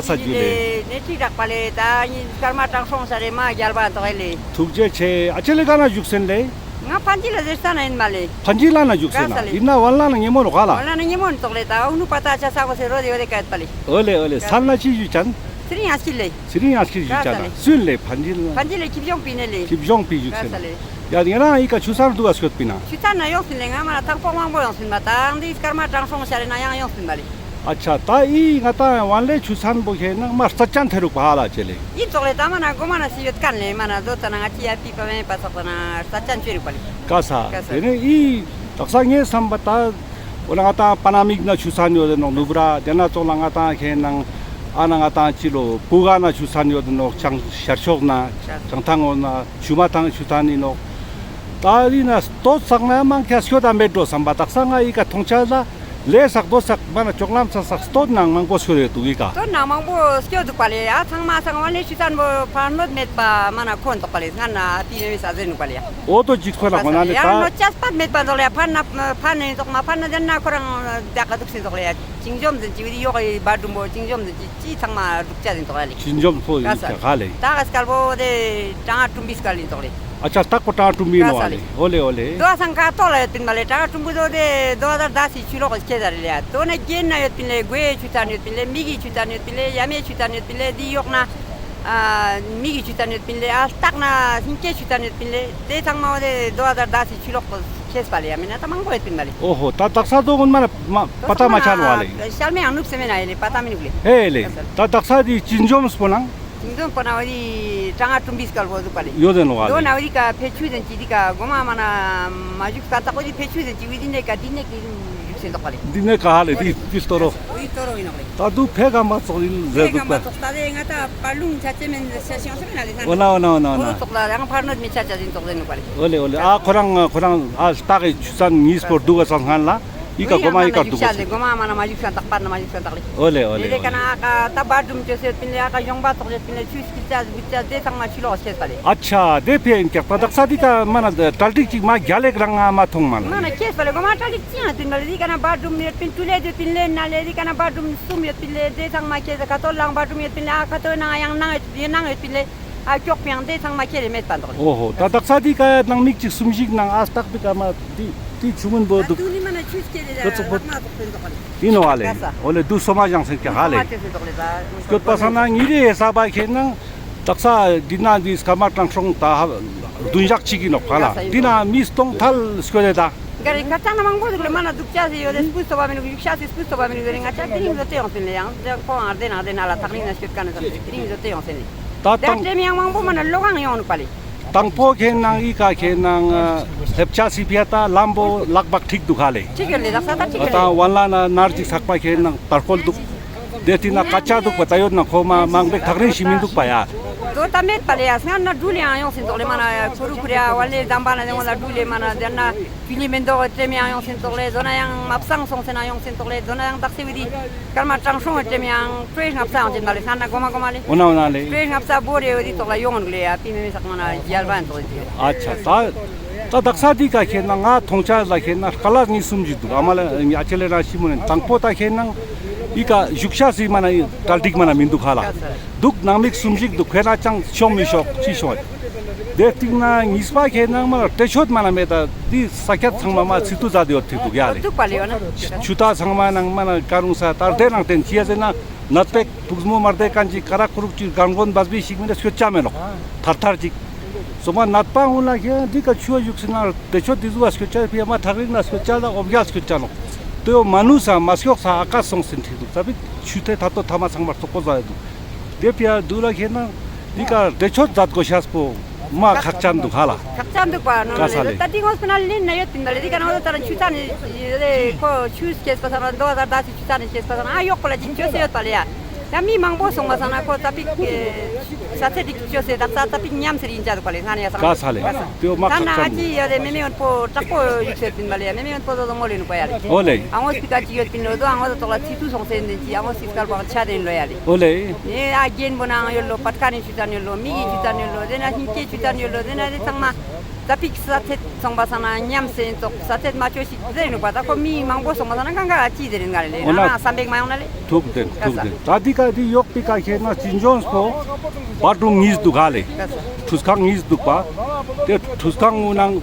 ས་ཇུ་ལེ། ནེ་ཅིག་རག་པ་ལེ་ད་ཉིན་སྐར་མ་དྲག་སོང་ས་རེ་མ་རྒྱལ་བ་དོག་ལེ། ཐུགས་རྗེ་ཆེ་ཨ་ཅེ་ལེ་ག་ན་བཞུགས་སེན་ལེ། ང་ཕན་ཇི་ལ་ཟེར་ས་ན་ཡིན་མ་ལེ། ཕན་ཇི་ལ་ན་བཞུགས་སེ་ན། ཡིན་ན་ཝན་ལ་ན་ཉེ་མོ་ནོག་ལ། ཝན་ལ་ན་ཉེ་མོ་ནི་ཙོག་ལེ། ད་འུ་ནུ་པ་ད་ཆ་ས་གོ་སེ་རོ་དེ་ཡོད་དེ་ཀ་ཡོད་པ་ལེ། ཨོ་ལེ་ཨོ་ལེ། སལ་ན་ཅི་ཞུ་ཅན། ཚེ་རིང་ཨ་སྐྱིད་ལེ། ཚེ་རིང་ཨ་སྐྱིད་ཞུ་ཅན་ལ་སུན་ལེ། ཕན་ཇི་ལ། ཕན་ཇི་ལེ། ཁྱིབ་ཇོང་པི་ནེ་ལེ། ཁྱིབ་ཇོང་པི་བཞུགས་སེ་ན། ཡ་ཡིན་ན་ཡི་ཀ་ཆུ་སན་དུག་ག་སྐྱོད་པི་ན། ཆུ་སན་ན་ཡོང་སིན་ལེ། ང་མ་ན་ཐང་པོ་མང་པོ་ཡོང་སིན་མ། ད་འདི་སྐར་མ་དྲང་སྲོང་ཤར་རེ་ན་ཡང་ཡོང་སིན་མ་ལེ། ཨ་ཆ་ད་ཨི་ང་ཏང་ཝན་ལེ་ཆུ་སན་པོ་ཁེ་ན་མ་རྩ་ཅན་ཐེ་རུག་པ་ཧ་ལ་ཅེ་ལེ། ཨི་ཙོག་ལེ། ད་མ་ན་གོ་མ་ན་སི་ཡོད་ཀན་ལེ། མ་ན་ཛོ་ཙ་ན་ང་ཅི་ཡ་པི་པ་མེ་པ་ཙོག་ཙ་ན་རྩ་ཅན་ཅོ་རུག་པ་ལེ། ཀ་ས། ཀ་ས། དེ་ནེ་ཨི་དག་ས་ངའི་བསམ་པ་ད་འོ་ན་ང་ཏང་པ་ན་མིག་ན་ཆུ་སན་ཡོད་དེ་ནོག་ནུབ་ར། དེ་ན་ཙོག་ལ་ང་ཏང་ཁེ་ནང་ཨ་ན་ང་ཏང་ཅི་ལོ་པུ་ག་ན་ཆུ་སན་ཡོད་དེ་ནོག་བྱང་ཤར་ཕྱོགས་ན་བྱང་ཐང་འོ་ན་ཆུ་མ་ཐང་ཆུ་སན་ཡིན་ནོག་ད་ཨི་ན་སྟོད་ས་ན་མང་ཁ་སྐྱོད་ད་མེད་འགྲོ་བསམ་པ་དག་ས་ང་ཨི་ཀ་མཐོང་ཆ་ལ། ལས་སག་རྡོ་སག་མ་ན་ཅོག་ལམ་ས་སག་སྟོད་ནང་མང་པོ་སྐྱོད་དེ་དུག་ཨི་ཀ། སྟོད་ནང་མང་པོ་སྐྱོད་དུག་པ་ལེ། ཡ་ཚང་མ་ཚང་མ་ལེ་ཆུ་སན་པོ་ཕན་ནོད་མེད་པ་མ་ན་ཁོ་འདུག་པ་ལེ། སྔ་ན་ཨ་ཏི་ནེ་ས་ཟེར་ནུག་པ་ལེ། ཡ་འོ་དོ་ཅིག་ཁོ་ན་ཁོ་ན་ལེ། ཡ་ད་ནོ་ཅས་པད་མེད་པ་འདུག་ལེ། ཕན་ན་ཕན་ནེ་འདུག་མ་ཕན་ན་དེ་ན་ཁོ་རང་དེ་ཀ་དུག་སེ་འདུག་ལེ། ཡ་ཅིང་ཇོམ་ཟེར་ཅི་བི་དི་ཡོག་གི་བ་དུམ་པོ་ཅིང་ཇོམ་ཟེར་ཅི་ཅི་ཚང་མ་དུག་ཅ་ཟིན་ཏོག་ལེ། ཅིན་ཇོམ་ཕོ་ཡིན་ཀྱག་ཧ་ལེ། ད་ག་སྐལ་པོ་དེ་གྲང་ངར་ཀྲུམ་པི་སྐལ་ཡིན་ཏོག་ལེ། ཨ་ཅག་སྟག་པོ་གྲང་ངར་ཀྲུམ་པི་ནོ་ཧ་ལེ། ཨོ་ལེ་ཨོ་ལེ། དོ་སང་ཁ་ཏོག་ལ་ཡོད་པིན་མ་ལེ། གྲང་ངར་ཀྲུམ་པི་དོ་དེ་དོ་ཨ་དར་དཱ་སི་ཆུ་ལོག་སྐྱེ་ཟ་རེ་ལེ། ཡ་དོ་ན་རྒྱན་ན་ཡོད་པིན་ལེ། གོས་ཆུ་ཚན་ཡོད་པིན་ལེ། མིག་གི་ཆུ་ཚན་ཡོད་པིན་ལེ། ཡ་མའི་ཆུ་ཚན་ཡོད་པིན་ལེ། དེ་ཡོག་ན་ཨ་མིག་གི་ཆུ་ཚན་ཡོད་པིན་ལེ། ཨ་སྟག་ན་ཤིང་སྐྱེ་ཆུ་ཚན་ཡོད་པིན་ལེ། དེ་ཚང་མ་དེ་དོ་ཨ་དར་དཱ་སི་ཆུ་ལོག་ཁྱེར་པ་ལེ། ཡ་མེན་ན་ད་མང་པོ་ཡོད་པིན་མ་ལེ། ཨོ་ཧོ། ད་དག་ས་དོ་ཀུན་མ་ན་མ་པ་ཏ་མ་ཆ་ནོ་ཧ་ལེ། ཤལ་མེ་ཡང་ནུབ་སེ་མེ་ན་ཡེ་ལེ། པ་ཏ་མི་ནུག་ལེ། ཧེ་ལེ། ད་དག་ས་དེ་ཅིན་ཇོམ་སྤོ་ནང་། ཅིན་ཇོམ་སྤོ་ན་འོ་དི་གྲང་ངར་ཀྲུམ་པི་སྐལ་པོ་དུག་པ་ལེ། ཡོད་དེ་ནོ་ཧ་ལེ། དོ་ན་འོ་དི་ཀ་ཕེ་ཆུ་ཟེར་ཅི་དི་ཀ་གོ་མ་མ་ན་མ་བཞུགས་ས་ད་འོ་དི་ཕེ་ཆུ་ཟེར་ཅི་འོ་དི་ནེ་ཀ་དི་ནེ་ཀ་བཞུགས་སེ་འདུག་པ་ལེ། དི་ནེ་ཀ་ཧ་ལེ། དི་དི་སྟོ་རོ། འོ་དི་སྟོ་རོ་ཡིན་ནོག་ལེ། ད་དུ་ཕེ་ག་མ་ཙོག་ཡིན་ཟེར་དུག་པ། ཕེ་ག་མ་ཙོག་ད་དེ་ང་ད་པ་ལུང་ཆ་ཅེ་མེན་ཟེར་ཤེས་ཤེས་ན་ལེ། ཨོ་ན་ཨོ་ན་ཨོ་ན་ཨོ་ན། ཙོག་ལ་ཡང་ཕར་ནོད་མི་ཆ་ཆ་ཟིན་ཙོག་ཟེར་ནུག་པ་ལེ། ཨོ་ལེ་ཨོ་ལེ། ཨ་ཁོ་རང་ཁོ་རང་ཨ་སྟག་གི་ཆུ་ཚན་ཉིས་པོ་དུག་ག་སང་སྔན་ལ་ཨི་ཀ་གོ་མ་ཨི་ཀ་དུག་ག་སང་། གོ་མ་མ་ན་མ་བཞུགས་ས་དག་པ་ན་མ་བཞུགས་ས་དག་ལེ། ཨོ་ལེ་ཨོ་ལེ། དེ་ཀ་ན་ཨ་ཀ་ད་བ་དུམ་ཅོ་སེ་ཡོད་པིན་ལེ། ཨ་ཀ་གཞོང་པ་ཙོག་ཡོད་པིན་ལེ། ཆུ་སྐྱིད་ཆ་སྦུད་ཆ་དེ་ཚང་མ་ཆུ་ལོག་ཁྱེར་པ་ལེ། ཨ་ཆ་དེ་ཕེ་ཡིན་ཀྱག། ད་དག་ས་དི་ཀ་མ་ན་གྲ་སྒྲིག་ཅིག་མ་རྒྱལ་ལེགས་རང་ང་མ་མཐོང་མ་ན། མ་ན་ཁྱེར་པ་ལེ། གོ་མ་གྲ་སྒྲིག་ཅི་ཡང་ཡོད་པིན་མ་ལེ། དེ་ཀ་ན་བ་དུམ་ཡོད་པིན། ཀྲུ་ལེ་ཡོད་པིན་ལེ། ན་ལེ་དེ་ཀ་ན་བ་དུམ་གསུམ་ཡོད་པིན་ལེ། དེ་ཚང་མ་ཁྱེར་ས་ཁ་ཐོར་ལའང་བ་དུམ་ཡོད་པིན་ལེ། ཨ་ཁ་ཐོར་ནང་ཡང་ནང་ཡོད་པིན་ལེ། ཨ་ཀྱོག་པའང་དེ་ཚང་མ་ཁྱེར་རེ་མེད་པ་འདུག་ལེ། ཨོ་ཧོ། ད་དག་ས་དི་ཀ་ནང་མིག་ཅིག་སུམ་ཞིག་ནང་ཨ་སྟག་པི་ཀ་མ་དི་དི་ཆུ་མུན་པོ་དུག། ཨ་དུ་ནི་མ་ན་ཆུ་སྐྱེ་རེ་ལ་ལག་མ་ཙོག་པིན་འདུག་ལེ། ཡིན་ནོ་ཧ་ལེ། ཨོ་ལེ་དུ་སོ་མ་ཞང་སེང་ཀྱག་ཧ་ལེ། སོ་མ་ཅེ་སེ་འདུག་ལེ། ད་སྐྱོད་པ་སང་ན་ཉི་རེ་ཧེ་ས་བ་ཁེ་ནང་དག་ས་དི་ན་དི་སྐར་མ་གྲང་སྲོང་ད་བདུན་ཞག་ཅིག་ཡིན་ནོག་པ་ལ། དི་ན་མི་སྟོང་ཐལ་སྐྱོད་དེ་ད། ག་རེ་ཁ་ཚང་ན་མང་པོ་དུག་ལེ། མ་ན་དུག་ཅ་སེ་ཡོད་དེ་སྤུ་སྟོ་བ་མི་ནུག། བཞུགས་ཤ་སེ་སྤུ་སྟོ་བ་མི་ནུག་ཟེར་ནེ་ང་ཅག་དེ་རིང་བཟོ་སྟེ་ཡོང་སེ་ལེ། ཡང་ཁོང་ཨར་དེ་ན་དེ་ན་ལ་ཐག་རིང་ན་སྐྱོད་ཀ་ན་ས་དེ་རིང་བཟོ་སྟེ་ཡོང་སེ་ལེ། ད་ད་དང་ཀྲེམ་ཡང་མང་པོ་མ་ན་ལོ་གང་ཡོང་ནུག་པ་ལེ། དང་པོ་ཁེ་ནང་ཨི་ཀ་ཁེ་ནང་ལེབ་ཆ་སི་ཕི་ཡ་ད་ལམ་པོ་ལག་པག་ཁྲིག་དུག་ཧ་ལེ། ཁྲིག་ཡོད་ལེ། ད་ས་ད་ཁྲིག་ཡོད་ལེ། ད་ཝན་ལ་ན་ནར་ཅིག་ཚག་པ་ཁེ་ནང་དར་ཁོལ་དུག། དེ་ཏི་ན་ཀ་ཅ་དུག་པ་ད་ཡོད་ན་ཁོ་མ་མང་པེ་ཐག་རིང་ཞིག་མི་དུག་པ་ཡ། དོ་ད་མེད་པ་ལེ། ཡ་སྔ་ན་འགྲུལ་ཡང་ཡོང་སེ་འདུག་ལེ། མ་ན་ཡ་ཁོ་རུ་ཁུ་རེ་ཡ་ཝ་ལེ་ཟམ་པ་ན་དེ་ངོ་ལ་འགྲུལ་ལེ། མ་ན་དེ་ན་ཕི་ལི་མེན་དོ་ཏྲེ་མེ་ཡང་ཡོང་སེ་འདུག་ལེ། དོ་ན་ཡང་མ་བསང་སོང་སེ་ན་ཡོང་སེ་འདུག་ལེ། དོ་ན་ཡང་དག་སེ་བི་དི་སྐར་མ་གྲང་སྲོང་གི་ཏྲེ་མེ་ཡང་ཀྲོའི་སྔ་བསང་ཡང་ཅེ་ན་ལེ། སྔ་ན་གོ་མ་གོ་མ་ལེ། འོ་ན་འོ་ན་ལེ། ཀྲོའི་སྔ་བསང་བོ་རེ་བི་དི་ཙོག་ལ་ཡོང་ལེ། ཡ་ཕི་མེ་མེ་སག་མ་ན་ཡལ་བ་ཡང་ཙོག་ལེ། ཨ་ཆ་ད། ད་དག་ས་དི་ཀ་ཁེ་ན་ང་མཐོང་ཆ་ལ་ཁེ་ན་ཀ་ལ་ཉིས་སུམ་ཞིག་དུག། ཨ་མ་ལ་ཨ་ཅེ་ལེ་རང་ཤི་མོ་ནེ་དང་པོ་ད་ཁེ་ན་ཨི་ཀ་བཞུགས་ཤ་སི་མ་ན་གྲ་སྒྲིག་མ་ན་མི་དུག་ཧ་ལ། དུག་ནང་མིག་སུམ་ཞིག་དུག། ཁེ་ན་ཅང་ཤོང་མི་ཤོག་ཅི་ཤོང་། དེ་སྟིང་ན་ཉིས་པ་ཁེ་ན་མ་ན་ཏེ་ཆོད་མ་ན་མེད་ད་དི་ས་ཁྱད་ཚང་མ་མ་ཚི་ཏུ་ཛ་དི་ཡོད་ཐིག་དུག་ཡ་ལེ། དུག་པ་ལེ་ཡོད་ན། ཆུ་ད་ཚང་མ་ནང་མ་ན་ཀ་རུང་ས་ཏར་དེ་ནང་ཏེན་ཅི་ཡ་ཟེར་ན། ནད་པེག་ཕུགས་མོ་མར་དེ་ཀན་ཅིག་ཀ་ར་ཀུ་རུག་ཅིག་གང་གོན་བས་བི་ཞིག་མི་ན་སྐྱོད་ཆ་མེ་ནོག། ཐར་ཐར་ཅིག། སོ་མ་ནད་པ་ཧུན་ལ་ཁེ་འདི་ཀ་ཆུ་བཞུགས་སི་ན་ཏེ་ཆོད་དི་ཟུ་བ་སྐྱོད་ཆ་ཕི་ཡ་མ་ཐག་རིང་ན་སྐྱོད་ཆ་ལ་ཨོ་བརྒྱལ་སྐྱོད་ཆ་ནོག། ཏེ་ཡོ་མ་ནུ་ས་མ་སྐྱོག་ས་ཨ་ཀ་སོང་སིན་ཁྲིག་དུག། ས་བི་ཆུ་ཏེ་ཐ་ཏོ་ཐ་མ་ཚང་མ་རྩོག་པོ་ཟ་ཡོད་དུག། ཏེ་ཕི་ཡ་དུ་ལ་ཁེ་ན་འདི་ཀ་ཏེ་ཆོད་ཛད་གོ་ཤེས་པོ་མ་ཁག་ཅན་དུག་ཧ་ལ། ཁག་ཅན་དུག་པ་ནོ་ལེ། ད་ཏི་ངོས་པ་ན་ལེན་ན་ཡོད་པིན་ད་ལེ། འདི་ཀ་ན་འོ་ད་ཆུ་ཚ་ནི་ཁོ་ཆུ་སྐྱེས་པ་ས་ན་འདོ་ད་ད་སི་ཆུ་ཚ་ནི་སྐྱེས་པ་ས་ན་ཨ་ཡོག་པོ་ལ་ཅིག་ཅོས་སེ་ཡོད་པ་ལེ་ཡ། ཡ་མི་མང་པོ་སོང་བ་ས་ན་ཁོ་ཙ་པིག་ས་ཚེ་ཏིག་ཅོས་སེ་ད་ཙ་ཙ་པིག་ཉམས་སེ་རིན་ཅ་དུག་པ་ལེ་ས་ན་ཡ་ས་ན། ཀ་ས་ལེ། ཏེ་མ་ཁག་ཅན་དུག། ཨ་ཅི་ཡ་ལེ་མེ་མེ་ཡོན་པོ་དྲག་པོ་ཡུག་སེ་ཡོད་པིན་པ་ལེ་ཡ། མེ་མེ་ཡོན་པོ་དོ་དོ་མོ་ལེ་ནུག་པ་ཡ་ལེ། ཨོ་ལེ། ཨ་ངོས་པི་ཀ་ཅིག་ཡོད་པིན་ལོ་དོ་ཨ་ངོས་དོ་ལ་ཚི་ཏུ་སོང་སེ་ནི་ཅི་ཨ་ངོས་སི་སྐལ་པ་ཆ་དེན་ལོ་ཡ་ལེ། ཨོ་ལེ། ནེ་ཨ་རྒན་པོ་ནང་ཡོད་ལོ་པད་ཀ་ནི་ཆུ་ཚན་ཡོད་ལོ་མི་གི་ཆུ་ཚན་ཡོད་ལོ་ཏེ་ན་ཤིང་སྐྱེ་ཆུ་ཚན་ཡོད་ལོ་ཏེ་ན་ཏེ་ཚང་མ། ཙ་པིག་ས་ཐེད་སོང་པ་སང་ན་ཉམས་སེ་ཙོགས་ས་ཐེད་མ་ཅོ་ཞིག་ཟེར་ནུག་པ། ད་ཁོ་མི་མང་པོ་སོང་པ་སང་ན་གང་ག་ཅི་ཟེར་ཡིན་ག་ལེ། འོ་ན་ཨ་ན་བསམ་པེག་མ་ཡོང་ན་ལེ། ཐུག་དེ་ཐུག་དེ། ད་འདི་ཀ་འདི་ཡོག་པི་ཀ་ཁེ་ན་ཅིན་ཇོན་སི་པོ་བཱཐ་རུམ་གཉིས་འདུག་ག་ལེ། ཁྲུས་ཁང་གཉིས་འདུག་པ། དེ་ཁྲུས་ཁང་ངུ་ནང་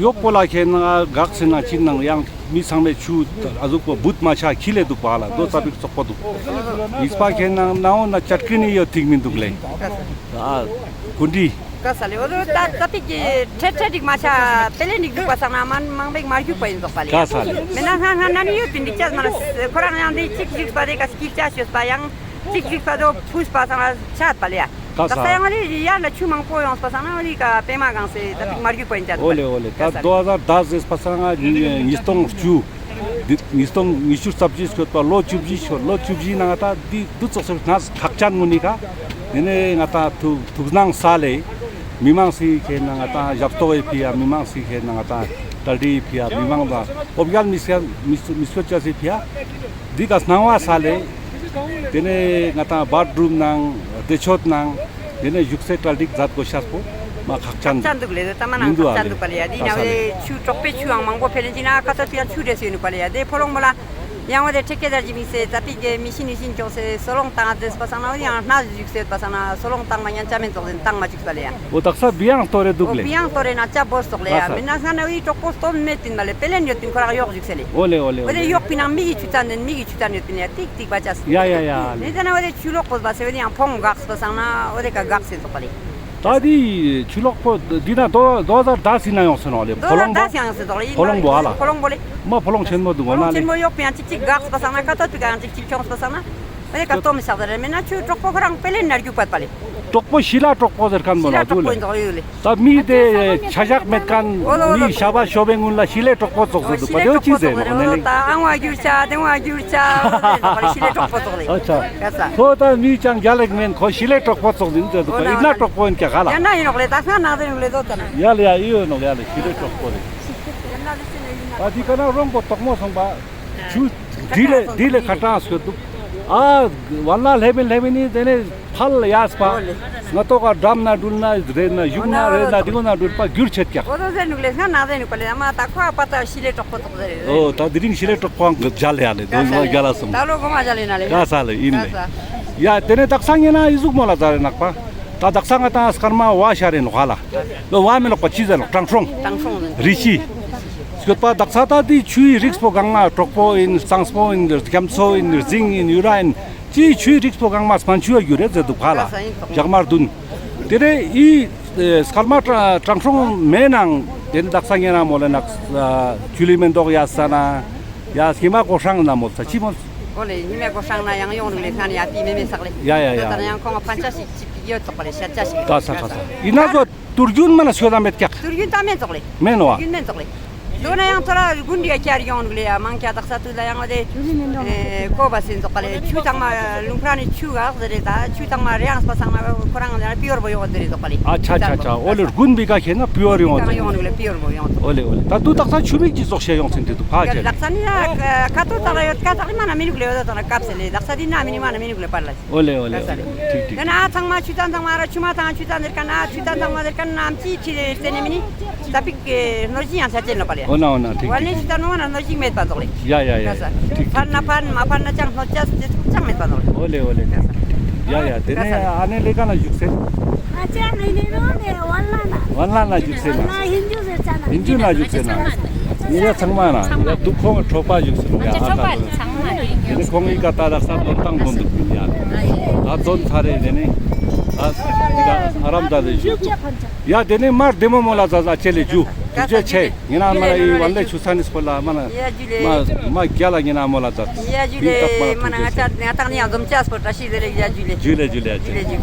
ཡོག་པོ་ལ་ཁེ་ན་གག་སེ་ན་ཅི་ནང་ཡང་མི་ཚང་མས་ཆུ་ཨ་ཟུག་པོ་བུད་མ་ཆ་ཁྱི་ལེ་འདུག་པ་ལ། དོ་ཙ་པིག་ཙོག་པོ་འདུག། ཡིས་པ་ཁེ་ན་ནའོ་ན་ཅད་ཀི་ནི་ཡོད་ཐིག་མི་འདུག་ལེ། ཨ་ཀུན་དྲི། ཀ་ས་ལེ། འོ་དོ་ད་ཙ་པིག་གི་ཁྲེ་ཁྲེ་ཏིག་མ་ཆ་པེ་ལེ་ནིག་འདུག་པ་སང་ན་མང་མང་པེག་མ་རྒྱུག་པ་ཡིན་ཙོག་པ་ལེ། ཀ་ས་ལེ། མེ་ན་སྔ་སྔ་ན་ནི་ཡོད་པིན་འདི་ཅས་མ་ན་ཁོ་རང་ཡང་འདི་ཅིག་ཞིག་པ་དེ་ཀ་སྐྱིད་ཆ་ཤོད་པ་ཡང་ཅིག་ཞིག་པ་དོ་ཕུས་པ་སང་ན་ཆ་པ་ལེ་ཡ། ཀ་ས། ད་ས་ཡང་ལེ་ཡར་ལ་ཆུ་མང་པོ་ཡོང་པ་སང་ན་འོ་དི་ཀ་པེ་མ་གང་སེ་ཙ་པིག་མ་རྒྱུག་པ་ཡིན་ཅ། འོ་ལེ་འོ་ལེ། ད་ཀ་ས་ལེ། དོ་ཧ་ཟར་དག་ཟེར་པ་སང་ན་ཉིས་སྟོང་བཅུ། འདི་ཉིས་སྟོང་ཉི་ཤུ་རྩ་བཞི་སྐྱོད་པ་ལོ་བཅུ་བཞི་ཤོ་ལོ་བཅུ་བཞི་ནང་ང་ད་འདི་འདུ་ཚོགས་སུ་ནས་ཁག་ཅན་ངུ་ནི་ཀ། དེ་ནས་ང་ད་ཐུག་ཐུགས་སྣང་ས་ལེ། མི་མང་སི་ཁེ་ན་ང་ད་ཞབས་ཏོག་ཡི་ཕི་ཡ། མི་མང་སི་ཁེ་ན་ང་ད་གྲ་སྒྲིག་ཡི་ཕི་ཡ། མི་མང་ལ་ཨོ་བརྒྱལ་མི་སྐྱོད་མི་སྐྱོད་ཅ་སི་ཕི་ཡ། འདི་ཀ་སྣང་བ་ས་ལེ། དེ་ནས་ང་ད་བཱཐ་རུམ་ནང་བདེ་སྤྱོད་ནང་དེ་ནས་བཞུགས་སའི་གྲ་སྒྲིག་མཛད་དགོས་ཤེས་པོ་མ་ཁག་ཅན་ཁག་ཅན་འདུག་ལེ། ད་མ་ནང་མི་འདུག་ཁག་ཅན་ཨ་ལེ། འདུག་པ་ལེ་ཡ། འདི་ནང་བའི་ཆུ་གྲོག་པོའི་ཆུའང་མང་པོ་ཕེ་ལེན་ཅི་ན་ཁ་ཚོད་ཕི་ཡང་ཆུ་རེ་སོ་ཡིན་ནུག་པ་ལེ་ཡ། དེ་ཕོ་ལོང་མོ་ལ་ཡང་བ་དེ་ཁྲེ་ཁེ་དར་ཇི་མི་སེ་ཙ་པིག་གི་མི་ཤི་ནི་ཤིན་ཅོག་སེ་སོ་ལོང་བཏང་ང་ཟེར་པ་སང་ན་འོ་ཡང་སྣ་བཞུགས་སེ་པ་སང་ན་སོ་ལོང་བཏང་མ་ཉན་ཅ་མེན་ཙོག་ཟེར་བཏང་མ་བཅུག་པ་ལེ་ཡ། འོ་དག་ས་བི་ཡང་སྟོ་རེ་འདུག་ལེ། བི་ཡང་སྟོ་རེ་ན་ཅ་བོར་སོག་ལེ་ཡ། ལགས་སོ། མི་ན་སྔ་ན་འི་གྲོག་པོ་སྟོབས་མེད་པིན་པ་ལེ། པེ་ལེན་ཡོད་པིན་ཁོ་རང་གཡོག་བཞུགས་སེ་ལེ། འོ་ལེ་འོ་ལེ་འོ་ལེ། འོ་དེ་གཡོག་པིན་ནང་མི་གི་ཆུ་ཚན་ནན་མི་གི་ཆུ་ཚན་ཡོད་པིན་ལེ། ཏིག་ཏིག་པ་ཅས། ཡ་ཡ་ཡ་ལེ། མི་ཚན་འོ་དེ་ཆུ་ལོག་པོ་བ་སེ་འོ་དེ་ཡང་ཕོང་འགགས་པ་སང་ན་འོ་དེ་ཀ་འགགས་སེ་ཙོག་པ་ལེ། ད་དེ་ཆུ་ལོག་པོ་འདི་ན་དོ་དོ་ཟར་དག་སེ་ན་ཡོང་སེ་ནོག་ལེ། དོ་ཕོ་ལོང་ཟར་པོ། དག་སེ་ཡང་སེ་ཙོག་ལེ། ཕོ་ལོང་པོ་ཨ་ལ། ཕོ་ལོང་པོ་ལེ། མ་ཕོ་ལོང་ཆེན་མོ་འདུག་འོ་ཕོ་ལོང་ན་ཆེན་ལེ། མོ་གཡོག་པིན་ཡང་ཅིག་ཅིག་འགགས་པ་སང་ན་ཁ་ཐོ་ཏུ་ཀ་ཡང་ཅིག་ཅིག་ཁྱོངས་པ་སང་ན། འོ་དེ་ཀ་སྟོ་མི་ཤག་ཟེར་རེ་མེད་ན་ཆུ་གྲོག་པོ་ཁོ་རང་པེ་ལེན་ན་རྒྱུག་པ་པ་ལེ། གྲོག་པོ་ཤི་ལ་གྲོག་པོ་ཟེར་མཁན་མོ་ཤི་ལ་ལ་གྲོག་པོ་འདུག་ལེ། ཡིན་ཙོག་ཡོད་ལེ། ད་མི་དེ་ཆ་བཞག་མེད་མཁན། འོ་ལོ་འོ་ལོ། མི་ཤ་བ་ཤོ་བའི་སྔུན་ལ་ཤི་ལའི་གྲོག་པོ་ཙོགས་སུ་འདུག་པ། དེ་ཅི་ཟེར་ནོག་ནེ་ལེ། ད་ཨང་བ་འགྱུར་ཆ་དེ་བ་འགྱུར་ཆ་ཟེར་ནོག་པ་ལེ། ཤི་ལའི་གྲོག་པོ་ཙོགས་ལེ། ཨ་ཆ། ཡ་ས། ཁོ་ད་མི་ཅང་རྒྱལ་ལེགས་མེན། ཁོ་ཤི་ལའི་གྲོག་པོ་ཙོགས་ཡིན་ཟེར་འདུག་པ། འོ་ན་ཡིན་ན་གྲོག་པོ་ཡིན་ཀྱག་ག་ལ། ཡ་ན་ཡིན་ནོག་ལེ། ད་སྔ་ནང་ཟེར་ནོག་ལེ་དོ་ཙ་ན། ཡ་ལེ་ཡ་ཡིན་ནོག་ཡ་ལེ། ཤི་ལའི་གྲོག་པོ་ལེ། ད་འདི་ཀ་ན་རོང་པོ་དོག་མོ་སོང་པ། ཆུ་འདི་ལེ་འདི་ལེ་ཁ་ཏང་སོད་འདུག། ཨ་ཝན་ལ་ལྷེ་མིན་ལྷེ་མིན་ནི་དེ་ནས་ཕལ་ཡས་པ། ང་ཏོག་ག་འགྲམ་ན་འགྲུལ་ན་རེད་ན་གཞུང་ན་རེད་ན་འདི་གུ་ན་འགྲུལ་པ་འགྱུར་ཆེད་ཀྱག། འོ་དོ་ཟེར་ནུག་ལེ། སྔ་ན་ཟེར་ནུག་པ་ལེ། ཨ་མ་ད་ཁོ་ཨ་པ་ད་ཤི་ལའི་གྲོག་པོ་ཙོགས་ཟེར། འོ་ད་དེ་རིང་ཤི་ལའི་གྲོག་པོ་གི་མཇལ་ཡ་ལེ། དོ་ང་རྒྱལ་ལ་སོང་། ད་ལོ་གོ་མ་མཇལ་ཡིན་ན་ལེ། ག་ས་ལེ་ཡིན་ལེ། ཡ་དེ་ནས་དག་ས་ཉེ་ན་ཨི་ཟུག་མོ་ལ་ཟ་རེ་ནག་པ། ད་དག་ས་ང་ཏང་སྐར་མ་བ་ཤ་རེ་ནོག་ཧ་ལ། ལོ་བ་མི་ལོག་པ་ཅི་ཟེར་ལོག་དྲང་སྲོང་། དྲང་སྲོང་ཟེར། རི་ཤི། སྐྱོད་པ་དག་ས་ད་དེ་ཆུའི་རིགས་པོ་གང་མ་གྲོག་པོ་ཡིན། གཙང་པོ་ཡིན། རྒྱ་མཚོ་ཡིན། རྫིང་ཡིན། ཡུ་ར་ཡིན། ཅི་ཆུའི་རིགས་པོ་གང་མ་སྨན་ཆུ་ཡ་རྒྱུ་རེད་ཟེར་འདུག་ཧ་ལ། ཞག་མར་བདུན། དེ་ནས་ཨི་སྐར་མ་དྲང་སྲོང་མེ་ནང་དེ་ནས་དག་ས་ཉེ་ན་མོ་ལེ་ནག་ཆུ་ལི་མེ་འདོག་ཡ་ས་ན། ཡ་ཧི་མ་གོ་ཧྲང་ན་མོ་ས་ཅི་མོ། འོ་ལེ་ཧི་མ་གོ་ཧྲང་ན་ཡང་ཡོང་ལེ་ཁན་ཡ་པི་མེ་མེ་སག་ལེ། ཡ་ཡ་ཡ། ད་ཡང་ཁོང་ཕན་ཆ་ཞིག་ཅིག་ཡོད་ཙོག་པ་ལེ་ཤ་ཆ་ཞིག། ད་ས་ཁ་ས། ཡིན་ན་ཟོ་དུར་རྒྱུན་མ་ན་ཤོད་ད་མེད་ཀྱག། དུར་རྒྱུན་ད་མེད་ཙོག་ལེ། མེན་ནོ་བ། དུར་རྒྱུན་མེད་ཙོག་ལེ། དོ་ན་ཡང་ཐོ་ར་དགུན་འདི་ཡ་ཁྱར་ཡོང་ལེ་ཡ་མང་ཁྱ་དག་ས་དུ་ད་ཡང་འོ་དེ། ཨེ་ཀོ་བ་སེ་ཙོག་པ་ལེ། ཆུ་ཚང་མ་ལུང་ཕྲ་ནི་ཆུ་ག་ཟེར་རེ་ད་ཆུ་ཚང་མ་རེ་ཡང་སྤ་ཚང་མ་ཁོ་རང་ལ་པིའོར་བོ་ཡོང་ཟེར་རེ་ཙོག་པ་ལེ། ཨ་ཆ་ཆ་ཆ། འོ་ལེ་དགུན་བི་ཀ་ཁེ་ན་པིའོར་ཡོང་ཟེར། ཡོང་ལེ་པིའོར་བོ་ཡོང་ཙོག། འོ་ལེ་འོ་ལེ། ད་དུ་དག་ས་ཆུ་མིག་ཅི་ཙོག་ཤེ་ཡོང་ཟེར་དེ་དུ་ཕ་ཁྱེར། དག་ས་ནི་ཡ་ཁ་ཐོ་ད་ལ་ཡོད་ཁ་ཐག་ལི་མ་ན་མི་ནུག་ལེ་ཡོད་ད་ན་སྐབས་སེ་ལེ། དག་ས་དི་ན་མི་ནི་མ་ན་མི་ནུག་ལེ་པར་ལ། འོ་ལེ་འོ་ལེ་འོ་ལེ། ཐིག་ཐིག། ཡང་ན་ཨ་ཚང་མ་ཆུ་ཚན་ཚང་མ་ར་ཆུ་མ་ཚང་ཆུ་ཚན་ཟེར་ཁན་ན་ཆུ་ཚན་ཚང་མ་ཟེར་ཁན་ན་ཨམ་ཅི་ཁྲི་ལེ་ཟེར་ནི་མི་ནི་ད་པིག་གི་ནོར་ཞིག་ཡང་ཆ་ཅེན་ལོ་པ་ལེ། འོ་ན་འོ་ན་ཐིག་ཐིག། ཝ་ནི་ཆུ་ཚན་ནོ་ན་ནོར་ཞིག་མེད་པ་ཙོག་ལེ། ཡ་ཡ་ཡ། ཐིག་ཐིག། ཕན་ན་ཕན་མ་ཕན་ན་ཅང་ནོར་ཅས་ཅེས་ཅང་མེད་པ་ཙོག་ལེ། འོ་ལེ་འོ་ལེ། ཡ་ཡ། དེ་ནས་ཨ་ནེ་ལེ་ཀ་ན་བཞུགས་སེ། ཨ་ཅག་ནི་ནི་རོ་ནེ་ཝན་ལ་ན། ཝན་ལ་ན་བཞུགས་སེ་ན། ཝན་ལ་ཧིན་ཇུ་ཟེར་ཆ་ན། ཧིན་ཇུ་ན་བཞུགས་སེ་ན། ཡ་ཚང་མ་ན་ཡ་དུ་ཁོང་གི་གྲོགས་པ་བཞུགས་སེ་ན་ཡ། ཨ་ད་དེ་ནས་ཁོང་གི་ཀ་ད་དག་ས་དོན་ཐང་དོན་འདུག་པིན་ཡ། ད་དོན་ཚར་རེ་དེ་ནས་ཨ་དེ་ཀ་ཨ་རམ་ད་རེ་བཞུགས་འདུག་ཡ། དེ་ནས་མར་བདེ་མོ་མོ་ལ་ཛ་ཛ་ཅེ་ལེ་ཇུ། ཐུགས་རྗེ་ཆེ། ཡིན་ན་མ་ན་ཡི་ཝན་ལེ་ཆུ་ཚན་ནི་སྐོར་ལ་མ་ན་མ་མ་རྒྱལ་ལ་ཡིན་ན་མོ་ལ་ཛ་ཡ་ཇུ་ལེ། མ་ན་ང་ཅག་ང་ཏང་ནི་ཡང་འཛོམས་ཅེས་སྐོར་བཀྲ་ཤིས་བདེ་ལེགས། ཡ་ཇུ་ལེ། ཇུ་ལེ་ཇུ་ལེ་ཇུ་ལེ་ཇུ།